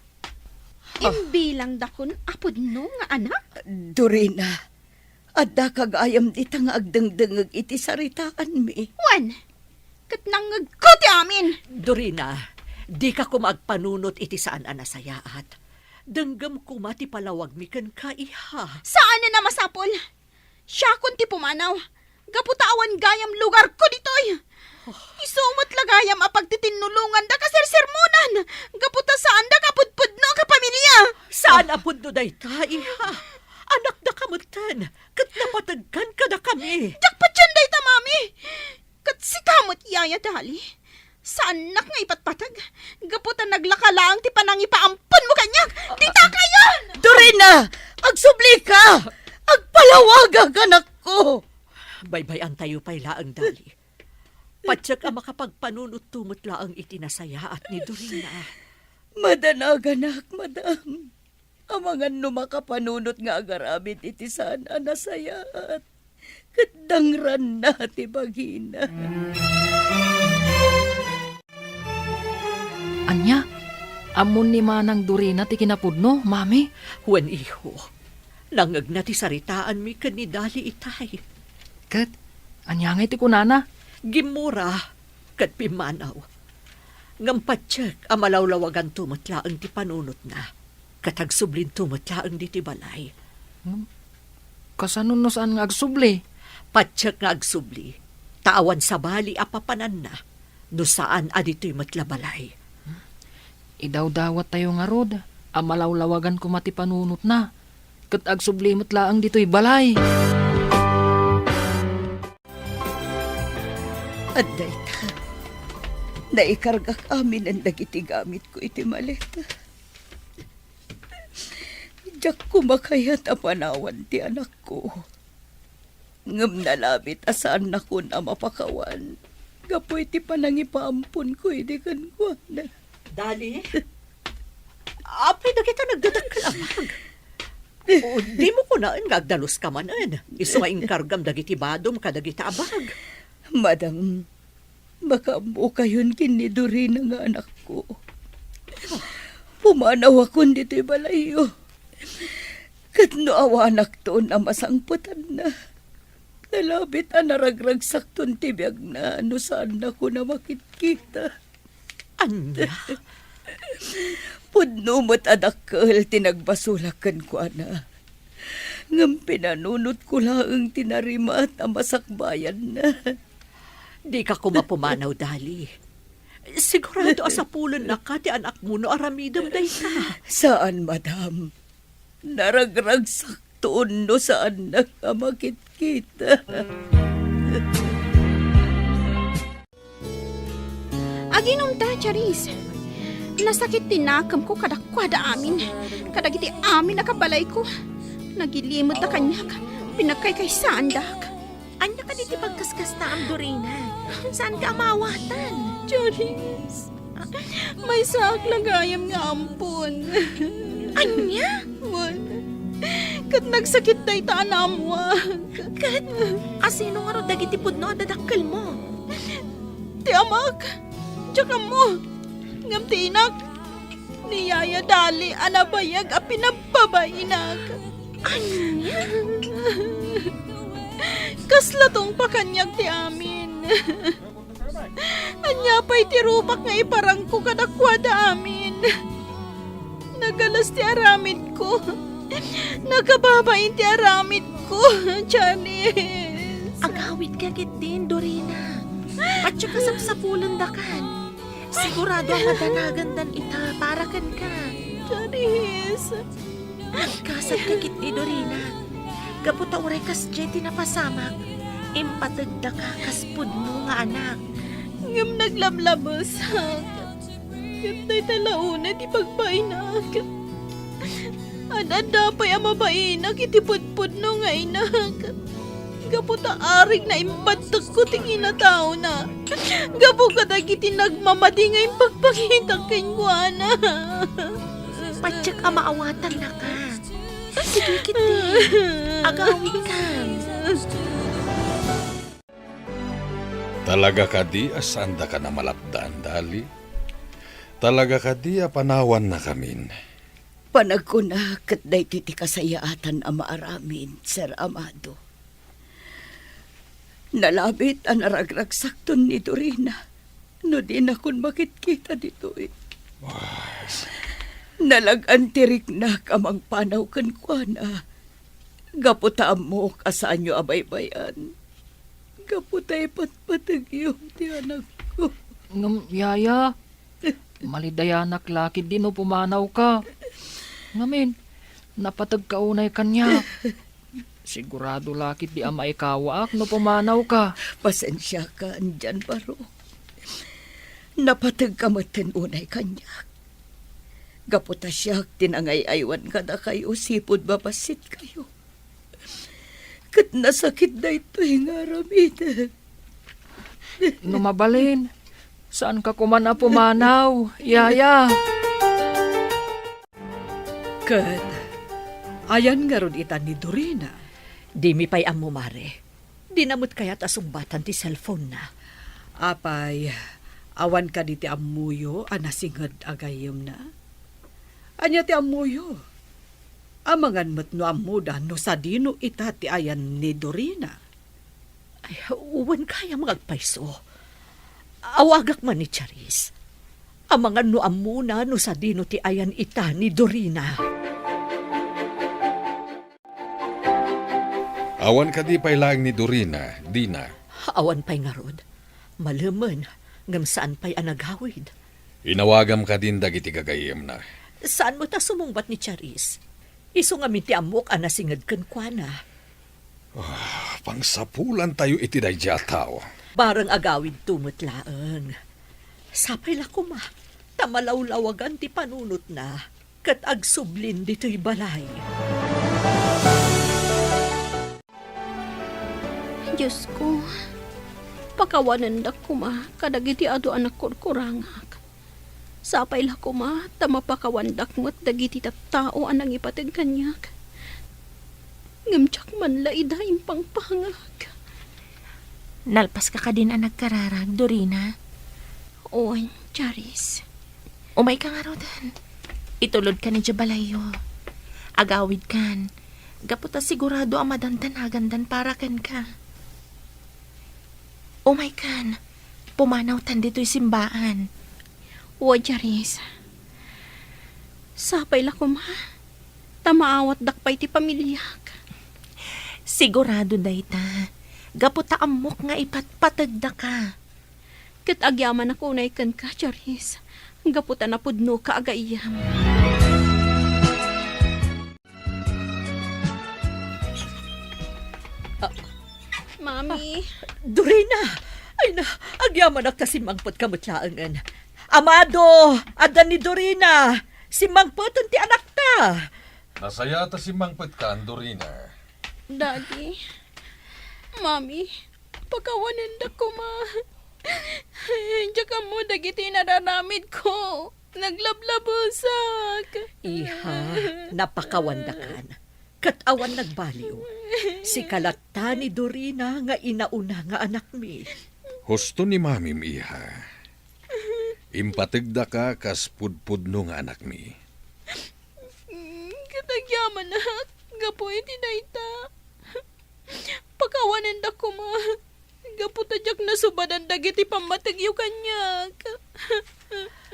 Imbilangdakon a pudno nga anak? Dorina, addaka gayam dita nga agdengdengngeg iti saritaanmi. Wen, ket nangngegko ti amin. Dorina, dika koma agpanunot iti saan a nasayaat. Denggem koma ti palawagmi kenka, iha. Saanen a masapul. Siakon ti pumanaw. Gapu ta awan gayam lugarko ditoy. Isu met la gayam a pagtitinulongan da kasersermonan. Gapu ta saan da kapudpudno a kapamilia. Saan a pudno dayta, iha. Anakdaka metten, ket napategkan kadakami. Diak patien dayta, Mami. Ket sika met, Yaya Dali. Saannak nga ipatpateg. Gapu ta naglaka laeng ti panangipaamponmo kaniak. Dita kayon! Dorina! Agsublika! Agpalawagak, anakko! Baybay-antayo pay laeng, Dali. Patiek a makapagpanunotto met laeng iti nasayaat ni Dorina. Madanaganak, madam. Amangan no makapanunot nga agaramid iti saan a nasayaat, ket dangranna ti bagina. Ania? Ammon ni Manang Dorina ti kinapudno, Mami? Wen, iho. Nangngegna ti saritaanmi ken ni Dali itay. Ket ania ngay ti kunana? Gimmura ket pimmanaw. Ngem patiek a malawlawaganto met laeng ti panunotna, ket agsublinto met laeng ditoy balay. Ngem kasano no saan nga agsubli? Patiek nga agsubli, ta awan sabali a papananna no saan a ditoy met la balay. Idawdawattayo ngarud a malawlawagan koma ti panunotna, ket agsubli met laeng ditoy balay. Naikargak aminen dagiti gamitko iti maleta. Diak koma kayat a panawan ti anakko. Ngem nalabit a saannakon a mapakawan gapu iti panangipaamponko idi kenkuana. Dali? Apay dagita nagdadakkel a bag? O, dimo kunaen nga agdaluska manen, isu nga inkargam dagiti badom kadagita a bag. Madam, makaammokayon ken ni Dorina nga anakko. Pumanawakon ditoy balayyo. Ket no awanakton a masangpetanna, nalabit a naragragsakton ti biagna no saannakon a makitkita. Ania? Pudno met a dakkel ti nagbasolak kenkuana. Ngem pinanunotko laeng ti narimat a masakbayanna. Dika koma pumanaw, Dali. Sigurado a sapulennaka ti anakmo no aramidem dayta. Saan, madam. Naragragsakton no saannak a makitkita. Aginumta, Charis. Nasakit ti nakemko kadakuada amin, kadagiti amin a kabalayko. Nagilimeddaka kaniak, pinagkaykaysaandak. Ania kadi ti pagkaskastaam, Dorina? Saanka a maawatan? Charis, maysaak la gayam nga ampon. Ania? Wen, ket nagsakit dayta a naammoak. Ket asino ngarud dagiti pudno a dadakkelmo? Ti amak, diak ammo. Ngem ti inak, ni Yaya Dali a nabayag a pinababainak. Ania? Kasla tungpa kaniak ti amin. Ania pay ti rupak nga iparangko kadakuada amin? Nagalas ti aramidko. Nakababain ti aramidko, Janice. Agawidka ketdin, Dorina. Patyo kasapsapulendakan. Sigurado a madanagandan ita para kenka. Janice. Nagkasadka ketdi, Dorina. Gapu ta uray kasdiay ti napasamak, impategdaka kas pudno nga anak. Ngem naglablabesak. Ket dayta la unay ti pagbainak. Ad-adda pay a mabainak iti pudpudno nga inak. Gapu ta arigna imbadtekko ti kinataona. Gapu kadagiti nagmamadi nga impakpakitak kenkuana. Patiek a maawatannaka. Sige, ketdi. Agawidkan. Talaga kadi a saandakan a malapdan, Dali? Talaga kadi a panawannakamin? Panagkuna ket daytoy ti kasayaatan a maaramid, Sir Amado. Nalabit a naragragsakton ni Dorina no dinakon makitkita ditoy. Ay. Nalag-an ti riknak a mangpanaw kenkuana. Gapu ta ammok a saanyo a baybay-an. Gapu ta ipatpategyo ti anakko. Ngem, Yaya, malidayanak la ketdi no pumanawka. Ngamin, napategka unay kaniak. Sigurado la ketdi a maikawaak no pumanawka. Pasensiakan dian, Barok. Napategka metten unay kaniak. Gapu ta siak ti nangay-aywan kadakayo sipud mabassitkayo. Ket nasakit daytoy nga aramidek. No mabalin, saanka koman a pumanaw, Yaya. Ket ayan ngarud ita ni Dorina? Dimi pay ammo, Mare. Dina met kayat a sungbatan ti cellphone-na. Apay, awan kadi ti ammoyo a nasinged a gayyemna? Ania ti ammoyo? Amangan met no ammoda no sadino ita ti ayan ni Dorina. Ay, wen gayam nga agpayso. Awagak man ni Charis. Amangan no ammona no sadino ti ayan ita ni Dorina. Awan kadi pay laeng ni Dorina, Dina? Awan pay ngarud. Malemen, ngem saan pay a nagawid. Inawagam kadin dagiti gagayyemna. Saan met a sumungbat ni Charis? Isu ngamin ti ammok a nasinged kenkuana. Ah, pangsapulantayo iti daydiay a tao. Bareng agawidto met laeng. Sapay la koma ta malawlawagan ti panunotna ket agsublin ditoy balay. Diosko, pakawanendak koma kadagiti adu a nakurkurangak. Sapay la koma ta mapakawandak met dagiti tattao a nangipateg kaniak. Ngem diak man la ida impangpangag. Nalpaska kadin a nagkararag, Dorina? Wen, Charis. Umayka ngaruden. Itulodkan idiay balayyo. Agawidkan. Gapu ta sigurado a madandanagandan para kenka. Umaykan. Pumanawtan ditoy simbaan. Wen, Charis. Sapay la koma ta maawatdak pay ti pamiliak. Sigurado dayta. Gapu ta ammok nga ipatpategdaka. Ket agyamanak unay kenka, Charis, gapu ta napudnoka a gayyem. Ah. Mami. Ah, Dorina! Ay na, agyamanak ta simmangpetka met laengen. Amado, adda ni Dorina! Simmangpeten ti anakta! Nasayaat a simmangpetka, Dorina. Daddy, Mami, pakawanendak koma. Diak ammo dagiti inararamidko. Naglablabesak. Iha, napakawandakan. Ket awan nagbaliw. Sika latta ni Dorina nga inauna nga anakmi. Husto ni Mamim, iha. Impategdaka kas pudpudno nga anakmi. Ket agyamanak, gapu iti dayta. Pakawanendak koma. Gapu ta diak nasubadan dagiti pammategyo kaniak.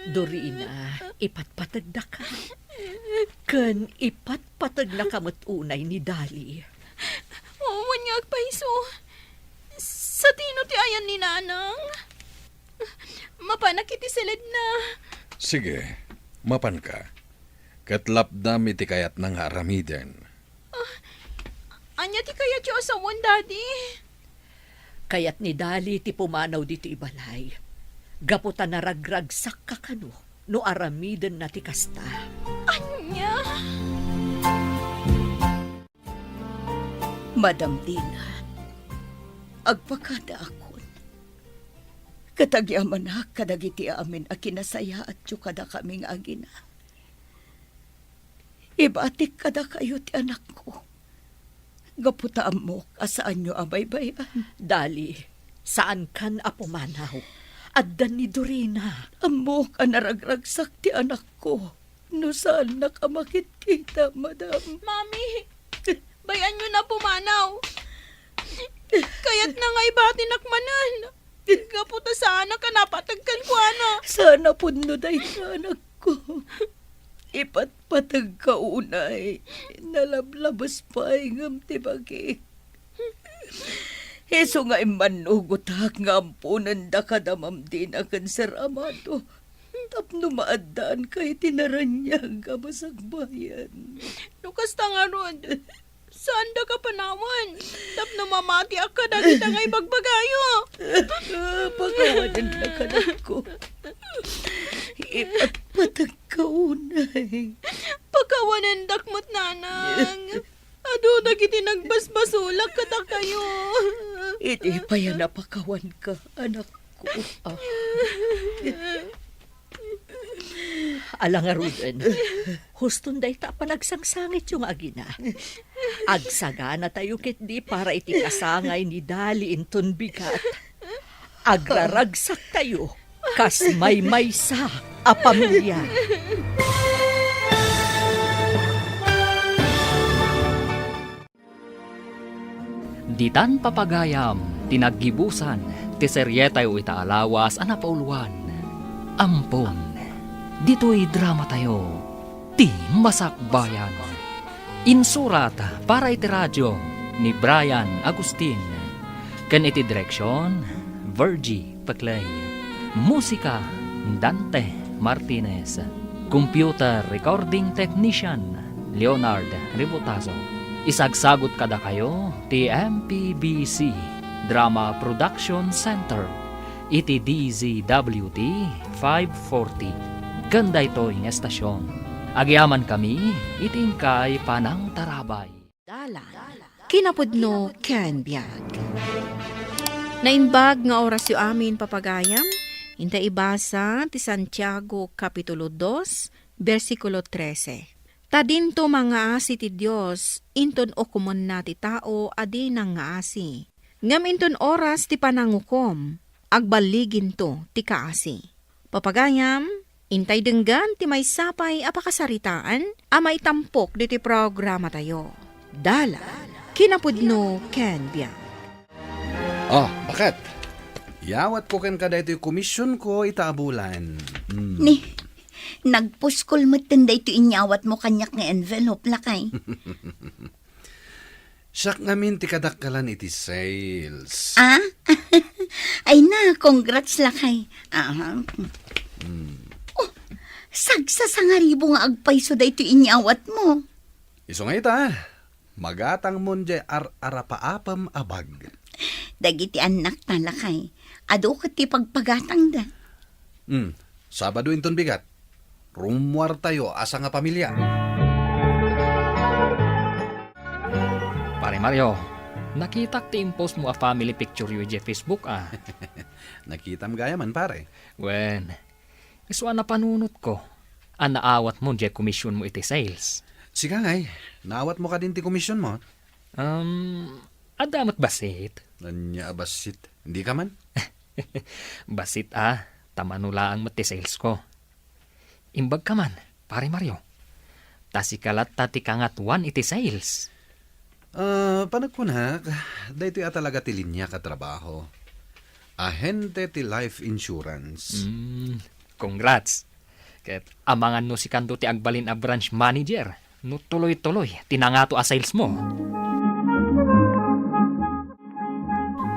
Dorina, ipatpategdaka. Ken ipatpategnaka met unay ni Dali. Wen nga agpayso. Satino ti ayan ni Nanang? Mapanak iti siledna. Sige, mapanka. Ket lapdam iti kayatna nga aramiden. Ah, ania ti kayatyo a sawen, Daddy? Kayat ni Dali ti pumanaw ditoy balay. Gapu ta naragragsakka kano no aramidenna ti kasta. Ania? Madam Dina, agpakadaakon. Ket agyamanak kadagiti amin a kinasayaatyo kadakami nga agina. Ibatik kadakayo ti anakko. Gapu ta ammok a saanyo a baybay-an. Dali, saankan a pumanaw. Adda ni Dorina. Ammok a naragragsak ti anakko no saannak a makitkita, madam. Mami, bay-anyo na pumanaw. Kayatna nga ibatinak manen. Gapu ta saanak a napateg kenkuana. Saan a pudno dayta, anakko. Ipatpategka unay. Nalablabes pay ngem ti bagik. Isu nga immannugotak nga amponendaka da Ma'am Dina ken Sir Amado tapno maaddaanka iti naraniag a masakbayan. No kasta ngarud, saandaka panawen tapno mamatiak kadagita nga ibagbagayo. Ah, pakawanendak, anakko. Ipatpategka unay. Pakawanendak met, Nanang. Adu dagiti nagbasbasolak kadakayo. Idi pay a napakawanka, anakko. Ah. Ala ngaruden, huston dayta a panagsangsangityo nga agina. Agsaganatayo ketdi para iti kasangay ni Dali inton bigat. Agraragsaktayo kas maymaysa a pamilia. Ditan papagayam ti naggibusan ti serietayo ita a lawas a napauluan, Ampon, ditoy dramatayo, Ti Masakbayan. Insurat para iti radio ni Brian Agustin, ken iti direksion, Virgie Peclay. Musika, Dante Martinez. Computer recording technician, Leonard Ributazo. Isagsagut kadakayo ti M P B C Drama Production Center iti D Z W T five forty ken daytoy nga estasion. Agyamankami iti inkay panangtarabay. Dalan. Kinapudno ken biag. Naimbag nga orasyo amin, papagayam. Inta ibasa ti Santiago, Kapitulo dos, bersikulo trese. Ta dinto mangngaasi ti Dios, inton ukomenna ti tao a di nangngaasi. Ngem inton oras ti panangukom, agballiginto ti kaasi. Papagayam, intay denggen ti maysa pay a pakasaritaan a maitampok ditoy programatayo. Dalan, kinapudno ken biag. Oh, baket? Iyawatko kenka daytoy komisionko ita a bulan. Hmm. Ni, nagpuskol metten daytoy inyawatmo kaniak nga envelope, lakay. Siak ngamin ti kadakkelan iti sales. Ah? Ay na, congrats, lakay. Aha. Hmm. Oh, sagsasangaribo nga agpayso daytoy inyawatmo. Isu nga ita, magatangmon diay ar-arapaapem a bag. Dagiti annakta, lakay, adu ket ti pagpagatangda. Hmm, Sabado inton bigat. Rummuartayo a sangapamilia. Pare Mario, nakitak ti impostmo a family picture yo idiay Facebook, a. Nakitam gayam, pare. Wen, isu a napanunotko a naawatmo diay komisionmo iti sales. Sika ngay, naawatmo kadin ti komisionmo? Um, adda met bassit. Ania a bassit? Dika man? Bassit a, ta mano laeng met ti salesko. Imbagka man, pare Mario. Ta sika latta ti kangatoan iti sales. Ah, panagkunak, daytoy a talaga ti liniak a trabaho. Ahente ti life insurance. Mm, congrats. Ket amangan no sikanto ti agbalin a branch manager no tuloy-tuloy ti nangato a salesmo.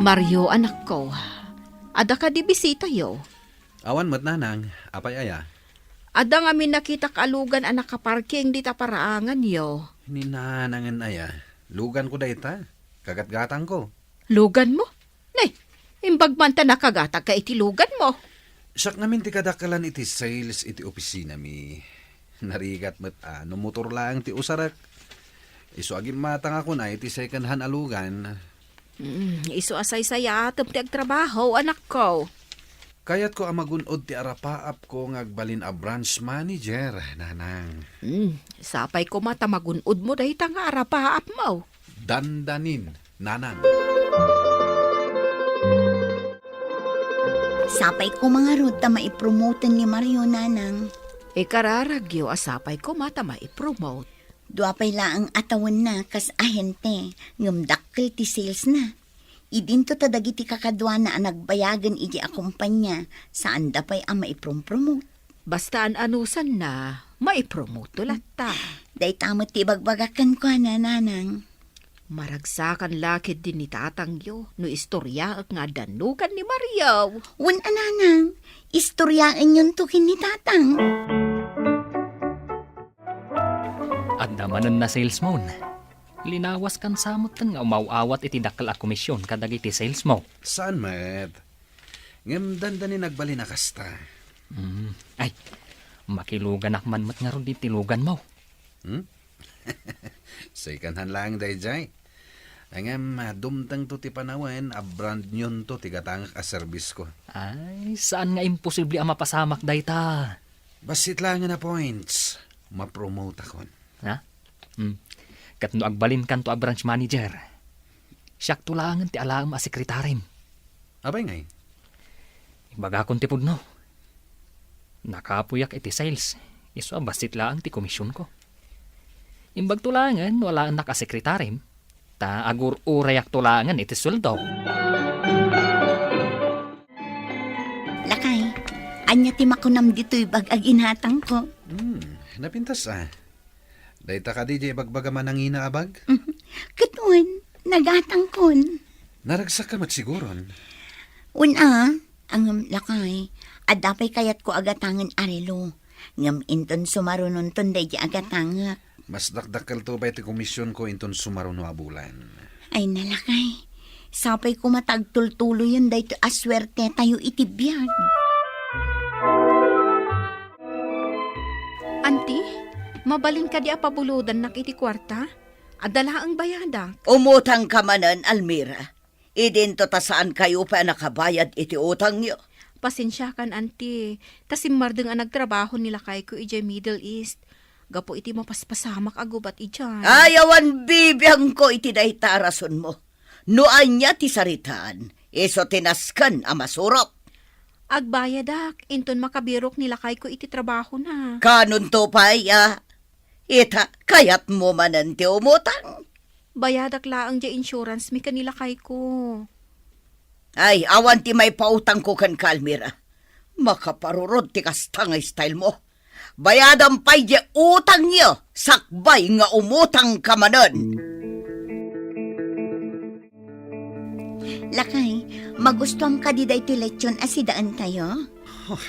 Mario, anakko, adda kadi bisitayo? Awan met, nanang. Apay aya? Adda ngamin nakitak a lugan a nakaparking dita paraanganyo. Ni nanangen aya? Luganko dayta. Kagatgatangko. Luganmo? Ne, imbag man ta nakagatagka iti luganmo. Siak ngamin ti kadakkelan iti sales iti opisinami. Narigat met a no motor laeng ti usarek. Isu a gimmatangakon a iti second hand a lugan. Mm, isu a saysayaatem ti agtrabaho, anakko. Kayatko a magun-od ti arapaapko nga agbalin a branch manager, nanang. Mm, sapay koma ta magun-odmo dayta nga arapaapmo. Dandanin, nanang. Sapay koma ngarud ta maipromoten ni Mario, nanang. Ikararagyo a sapay koma ta maipromote. Dua pay laeng a tawenna kas ahente, ngem dakkel ti salesna. Idinto ta dagiti kakaduana a nagbayagen iti a kumpanya, saanda pay a maiprompromot. Basta an-anusanna, maipromoto latta. Dayta met ti ibagbagak kenkuana, nanang. Maragsakan la ketdi ni tatangyo no istoriaek nga addan lugan ni Mario. Wen a, nanang, istoriaenyonto ken ni tatang. Adda manen na salesmon. Linawaskan sa metten nga umaw-awat iti dakkel a komisyon kadagiti salesmo. Saan met? Ngem dandanin agbalin a kasta. Mm. Ay, makiluganak man met ngarud iti luganmo. Hmm? Second hand laeng daydiay. Ngem, dumtengto ti panawen a brand new-nto ti gatangek a servisko. Ay, saan nga imposible a mapasamak dayta. Bassit laengen a points, mapromote akon. Ha? Hmm. Ket no agbalinkanto a branch manager, siakto laengen ti alaem a sekretarim. Apay ngay? Ibagakon ti pudno. Nakapuyak iti sales, isu a bassit laeng ti komisionko. Imbagto laengen no alaennak a sekretarim, ta agur-urayakto laengen iti sueldo. Lakay, ania ti makunam ditoy bag a ginatangko? Hmm, napintas a. Dayta kadi diay ibagbagam a nangina a bag? Ket wen, nagatangkon. Naragsakka met siguron. Wen a, ngem lakay, adda pay kayatko a gatangen a relo. Ngem inton sumarunonton daydiay a gatangek. Mas dakdakkelto pay ti komisionko inton sumaruno a bulan. Ay na, lakay. Sapay koma ta agtultuloyen daytoy a suertetayo iti biag. Anti, mabalin kadi a pabulodannak iti kuarta? Adda laeng bayadak. Umutangka manen, Almira. Idinto ta saankayo pay a nakabayad iti utangyo. Pasensiakan, anti, ta simmardeng a nagtrabaho ni lakayko idiay Middle East. Gapu iti mapaspasamak a gubat idiay. Ay, awan bibiangko iti dayta a rasonmo. No ania ti saritaan, isu ti nasken a masurot. Agbayadak, inton makabirok ni lakayko iti trabahona. Kanonto pay, a? Ita, kayatmo manen ti umutang? Bayadak laeng diay insurance mi ken ni lakayko. Ay, awan ti maipautangko kenka, Almira. Makaparurod ti kasta nga style mo. Bayadam pay diay utangyo, sakbay nga umutangka manen. Lakay, magustuam kadi daytoy lechon a sidaentayo? Huh,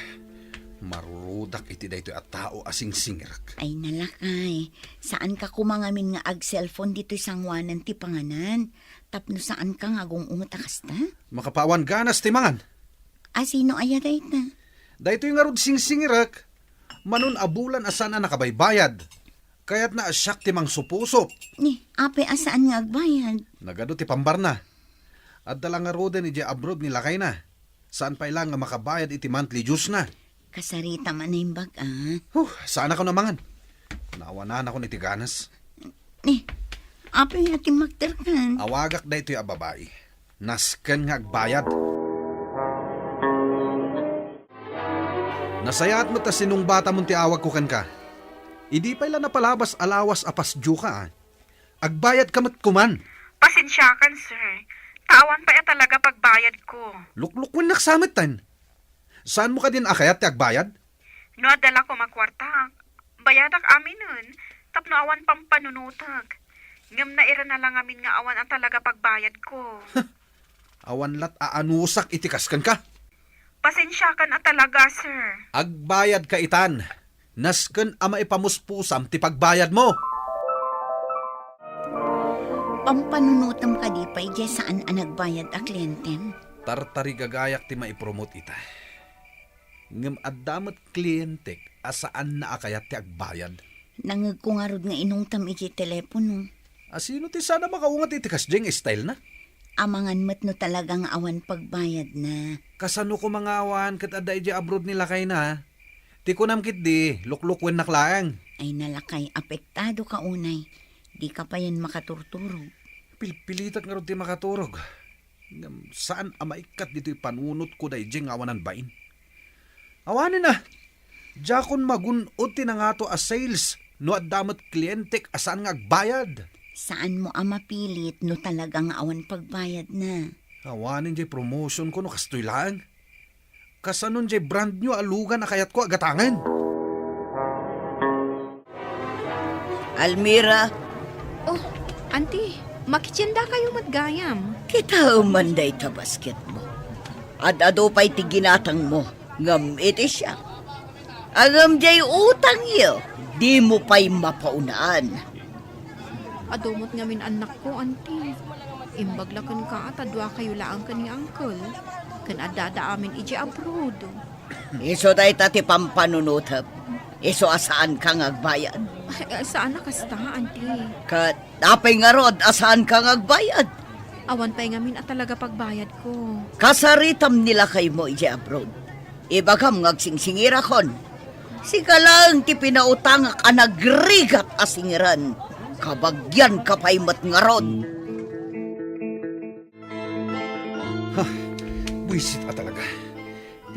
marurudak iti daytoy a tao a singsingirek. Ay, na, lakay, saanka koma ngamin nga ag-cellphone ditoy sangoanan ti panganan, tapno saanka nga agung-unget a kasta? Makapaawan ganas ti mangan. A, sino aya dayta? Daytoy ngarud singsingirek, manon a bulan a saan a nakabaybayad. Kayatna a siak ti mangsupusup. Ni, apay a saan nga agbayad? Nagadu ti pambarna. Adda la ngaruden idiay abroad ni lakayna. Saan pay la nga makabayad iti monthly dues na. Kasarita man naimbag, a. Huh, saanakon a mangan. Naawananakon iti ganas. Ni, apay nga timmakderkan? Awagak daytoy a babai. Nasken nga agbayad. Nasayaat met a sinungbatamon ti awagko kenka. Idi pay la napalabas a lawas a pasdioka, a. Agbayadka met koman. Pasensiakan, sir. Ta awan pay a talaga pagbayadko. Luklukuennak sa metten. Saanmo kadin a kayat ti agbayad? No adda la koma kuartak, bayadak aminen, tapno awan pampanunotek. Ngem nairana la ngamin nga awan a talaga pagbayadko. Awan lat a anusak iti kas kenka. Pasensiakan a talaga, sir. Agbayadka itan. Nasken a maipamuspusam ti pagbayadmo. Pampanunotem kadi pay diay saan a nagbayad a klientem? Tartarigagayak ti maipromote ita. Ngem adda met klientek a saanna a kayat ti agbayad. Nangngegko ngarud nga inungtam idiay telepono. A, sino ti saan a makaunget iti kasdiay nga style na? Amangan met no talaga nga awan pagbayadna. Kasano koma nga awan ket adda idiay abroad ni lakayna? Ti kunam ketdi, luklukuennak laeng. Ay, na, lakay, apektado ka unay. Di ka payen makaturturog. Pilpilitek ngarud ti makaturog. Ngem saan a maikkat ditoy panunotko daydiay nga awanan bain. Awanen a, diakon magun-od ti nangato a sales no adda met klientek a saan nga agbayad. Saanmo a mapilit no talaga nga awan pagbayadna. Awanen diay promotionko no kastoy laeng. Kasanon diay brand new a lugan a kayatko a gatangen? Almira. Oh, Auntie, makitiendakayo met gayam. Kitaem man dayta basketmo. Ad-adu pay ti ginatangmo, ngem iti siak. Ngem diay utangyo, dimo pay mapaunaan. Adu met ngamin annakko, Auntie. Imbag la kenka ta duakayo laeng ken ni Uncle. Ken addada amin idiay abroad. Isu dayta ti pampanunotem. Isu a saanka nga agbayad. Ay, saan a kasta, Auntie. Ket apay ngarud a saanka nga agbayad? Awan pay ngamin a talaga pagbayadko. Kasaritam ni lakaymo idiay abroad. Ibagam nga agsingsingirakon. Sika laeng ti pinautangak a nagrigat a singiren. Kabagianka pay met ngarud. Ha, buisit a talaga.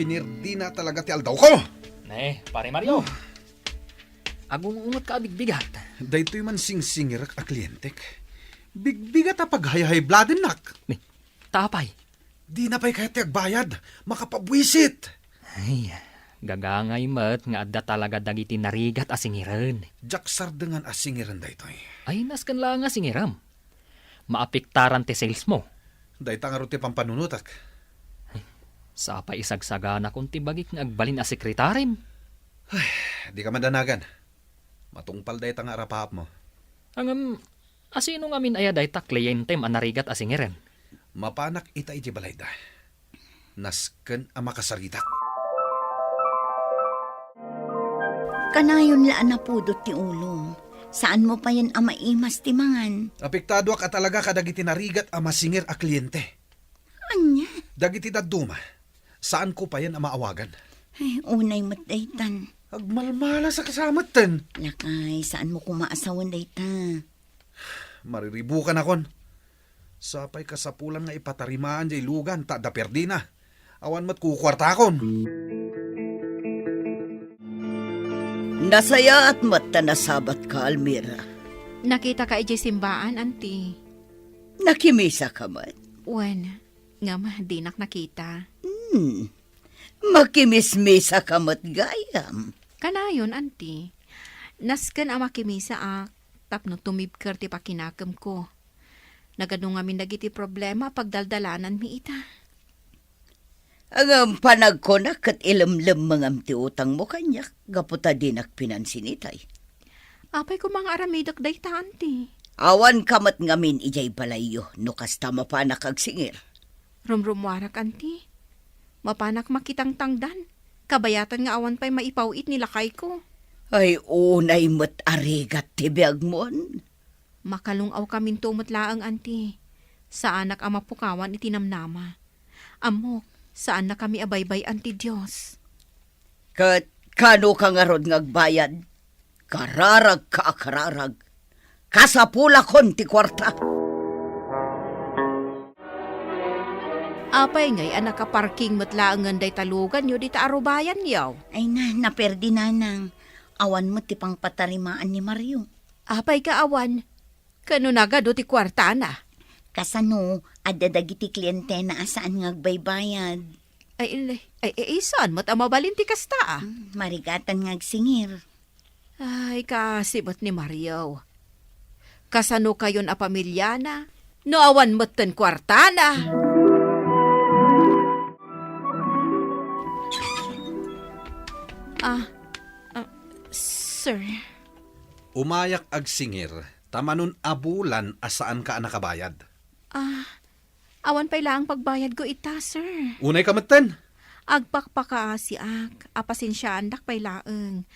Pinirdina talaga ti aldawko. Ne, Pare Mario. Agung-ungetka a bigbigat. Daytoy man singsingirek a klientek. Bigbigat a paghayhaybladennak. Ne, ta apay? Dina pay kayat ti agbayad. Makapabuisit. Ay, gagangay met nga adda talaga dagiti narigat a singiren. Diak sardengan a singiren daytoy. Ay, nasken la nga singirem. Maapektaran ti salesmo. Dayta ngarud ti pampanunotak. Ay, sapay isagsaganakon ti bagik nga agbalin a sekretarim. Ay, dika madanagan. Matungpal dayta nga arapaapmo. Ngem, asino ngamin aya dayta klientem a narigat a singiren? Mapanak ita iti balayda. Nasken a makasaritak. Kanayon la a napudot ti ulom. Saanmo payen a maimas ti mangan. Apektadoak a talaga kadagiti narigat a masingir a kliente. Ania? Dagiti dadduma, saanko payen a maawagan. Ay, unay met daytan. Agmalmalas a kasametten. Lakay, saanmo koma a sawen dayta. Mariribukanakon. Sapay kasapulan nga ipatarimaan jay lugan ta adda perdina. Awan met kukuartakon. Nasayaat met ta nasabatka, Almira. Nakitaka idiay simbaan, Auntie. Nakimisaka met? Wen, ngem dinak nakita. Hmm. Makimismisaka met gayam. Kanayon, Auntie. Nasken a makimisaak tapno tumibker ti pakinakemko. Nagadu ngamin dagiti problema a pagdaldalananmi ita. Ngem panagkunak ket ilemlemmengam ti utangmo kaniak gapu ta dinak pinansin itay. Apay koma nga aramidek dayta, Auntie? Awanka met ngamin idiay balayyo no kasta mapanak agsingir. Rumrummuarak, Auntie. Mapanak makitangtangdan. Kabayatan nga awan pay maipaw-it ni lakayko. Ay, unay met a rigat ti biagmon. Makalung-awkaminto met laeng, Auntie. Saanak a mapukawan iti namnama. Ammok, saannakami a baybay-an ti Dios. Ket kano ka ngarud nga agbayad? Kararagka a kararag. Kasapulakon ti kuarta. Apay ngay a nakaparking met laengen dayta luganyo dita arubayanyo? Ay na, naperdi, Nanang. Awan met ti pangpatarimaan ni Mario. Apay nga awan? Kano nagadu ti kuartana? Kasano, adda dagiti klientena a saan nga agbaybayad. Ay, ay, ay, ay, saan met a mabalin ti kasta, a? Hmm, marigatan nga agsingir. Ay, kaasi met ni Mario. Kasano kayon a pamiliana? No awan metten kuartana? Ah, ah, sir. Umayak agsingir, ta manon a bulan a saanka a nakabayad. Ah, awan pay laeng pagbayadko ita, sir. Unay ka metten? Agpakpakaasiak, a pasensiaandak pay laeng.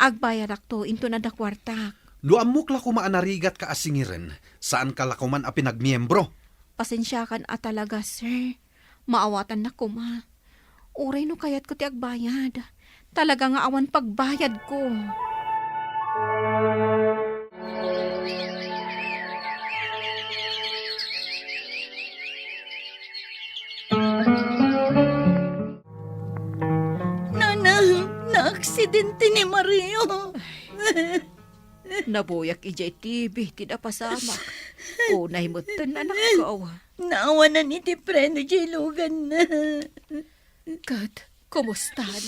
Agbayadakto inton adda kuartak. No ammok la koma a narigatka a singiren, saanka la koman a pinagmiembro. Pasensiakan a talaga, sir. Maawatannak koma. Uray no kayatko ti agbayad, talaga nga awan pagbayadko. Nanang, naaksidente ni Mario. Nabuyak idiay T V ti napasamak. Unay metten, anakko. Naawanan iti preno diay luganna. Ket, kumustan?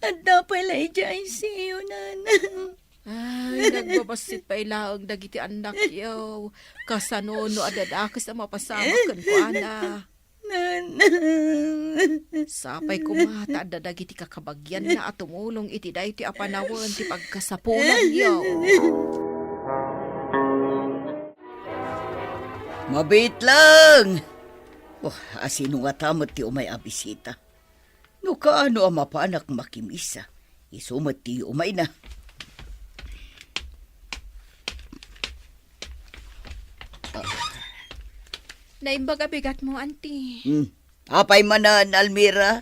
Adda pay la idiay I C U, Nanang. Ay, nagbabassit pay laeng dagiti annakyo. Kasano no adda dakes a mapasamak kenkuana? Nanang. Sapay koma ta adda dagiti kakabagianna a tumulong iti daytoy a panawen ti pagkasapulanyo. Mabiit lang! Oh, asino ngata met ti umay a bisita? No kaano a mapanak makimisa, isu met ti umayna. Naimbag a bigatmo, Auntie. Hmm. Apay manen, Almira?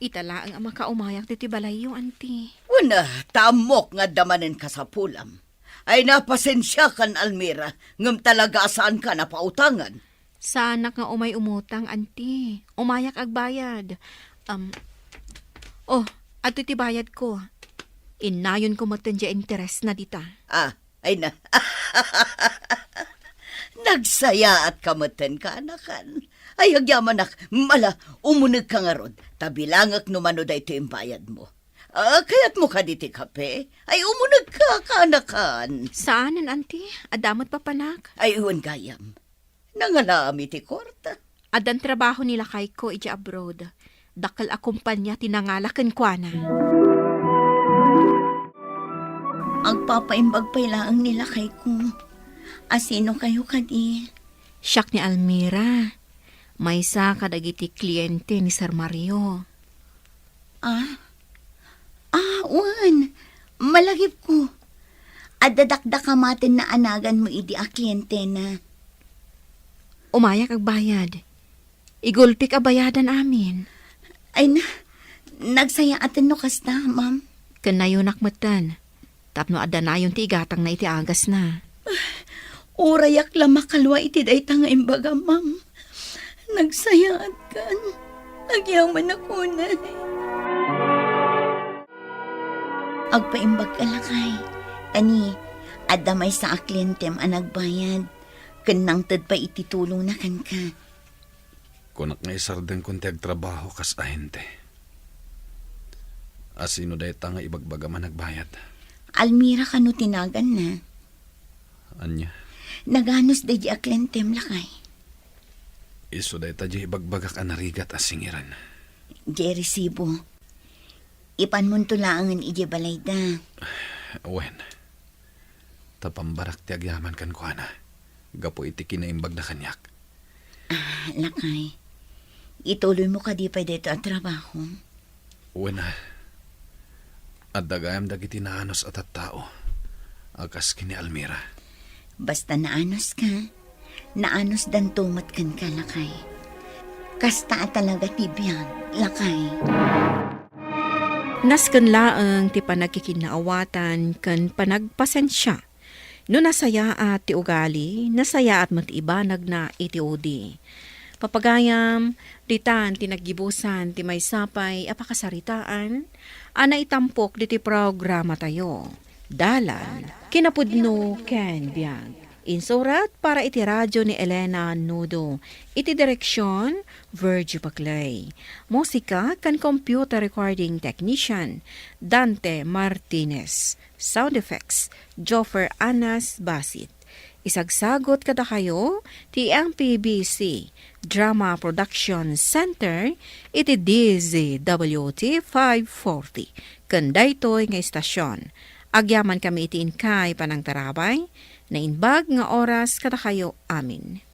Ita laeng a makaumayak ditoy balayyo, Auntie. Wen, ta ammok nga adda manen kasapulam. Ay, napasensiakan, Almira, ngem talaga a saanka napautangan. Saanak nga umay umutang, Auntie. Umayak agbayad. Um, oh, adtoy ti bayadko. Innayonko metten diay interesna dita. Ah, ay na. Nagsayaatka metten, kaanakan. Ay, agyamanak, ala, umunegka ngarud, ta bilangek no mano daytoy imbayadmo. Ah, kayatmo kadi ti kape? Ay, umunegka, kaanakan. Saanen, Auntie. Adda met papanak. Ay, wen gayam. Nangalaam iti kuarta. Addan trabaho ni lakayko idiay abroad. Dakkel a kompania ti nangala kenkuana. Agpapaimbag pay laeng ni lakayko. Asino kayo kadi? Siak ni Almira. Maysa kadagiti kliente ni Sir Mario. Ah? Ah, wen. Malagipko. Adda dakdakamaten naanaganmo idi a klientena. Umayak agbayad. Igulpik a bayadan amin. Ay na, nagsayaaten no kasta, ma'am. Ken nayunak metten, tapno adda nayon ti igatangna iti agasna. Urayak la makalua iti dayta nga imbagam, ma'am. Nagsayaatkan. Agyamanak unay. Agpaimbag ka, lakay. Tani, adda maysa a klientem a nagbayad, ken nangted pay iti tulongna kenka. Kunak nga isardengkon ti agtrabaho kas ahente. Asino dayta nga ibagbagam a nagbayad? Almira kano ti naganna? Ania? Naganus daydi a klientem, lakay. Isu dayta di ibagbagak a narigat a singiran. Di resibo. Ipanmonto laengen idiay balayda. Wen. Ta pambarak ti agyaman kenkuana gapu iti kinaimbagna kaniak. Ah, lakay. Ituloymo kadi pay daytoy a trabaho? Wen a. Adda gayam dagiti naanus a tattao a kas ken ni Almira. Basta naanus ka, naanusdanto met kenka, lakay. Kasta a talaga ti biag, lakay. Nasken laeng ti panagkikinnaawatan ken panagpasensia no nasayaat ti ugali, nasayaat met ti ibanagna iti udi. Papagayam, ditan ti naggibusan ti maysa pay a pakasaritaan a naitampok ditoy programatayo, Dalan, Kinapudno ken Biag. Insurat para iti radio ni Elena Nudo. Iti direksion, Virgie Paclay. Musika ken computer recording technician, Dante Martinez. Sound effects, Joffer Anas Basit. Isagsagot kadakayo ti M P B C Drama Production Center iti D Z W T five forty. Ken daytoy nga istasyon, agyaman kami iti inkay panangtarabay, naimbag nga oras kadakayo amin.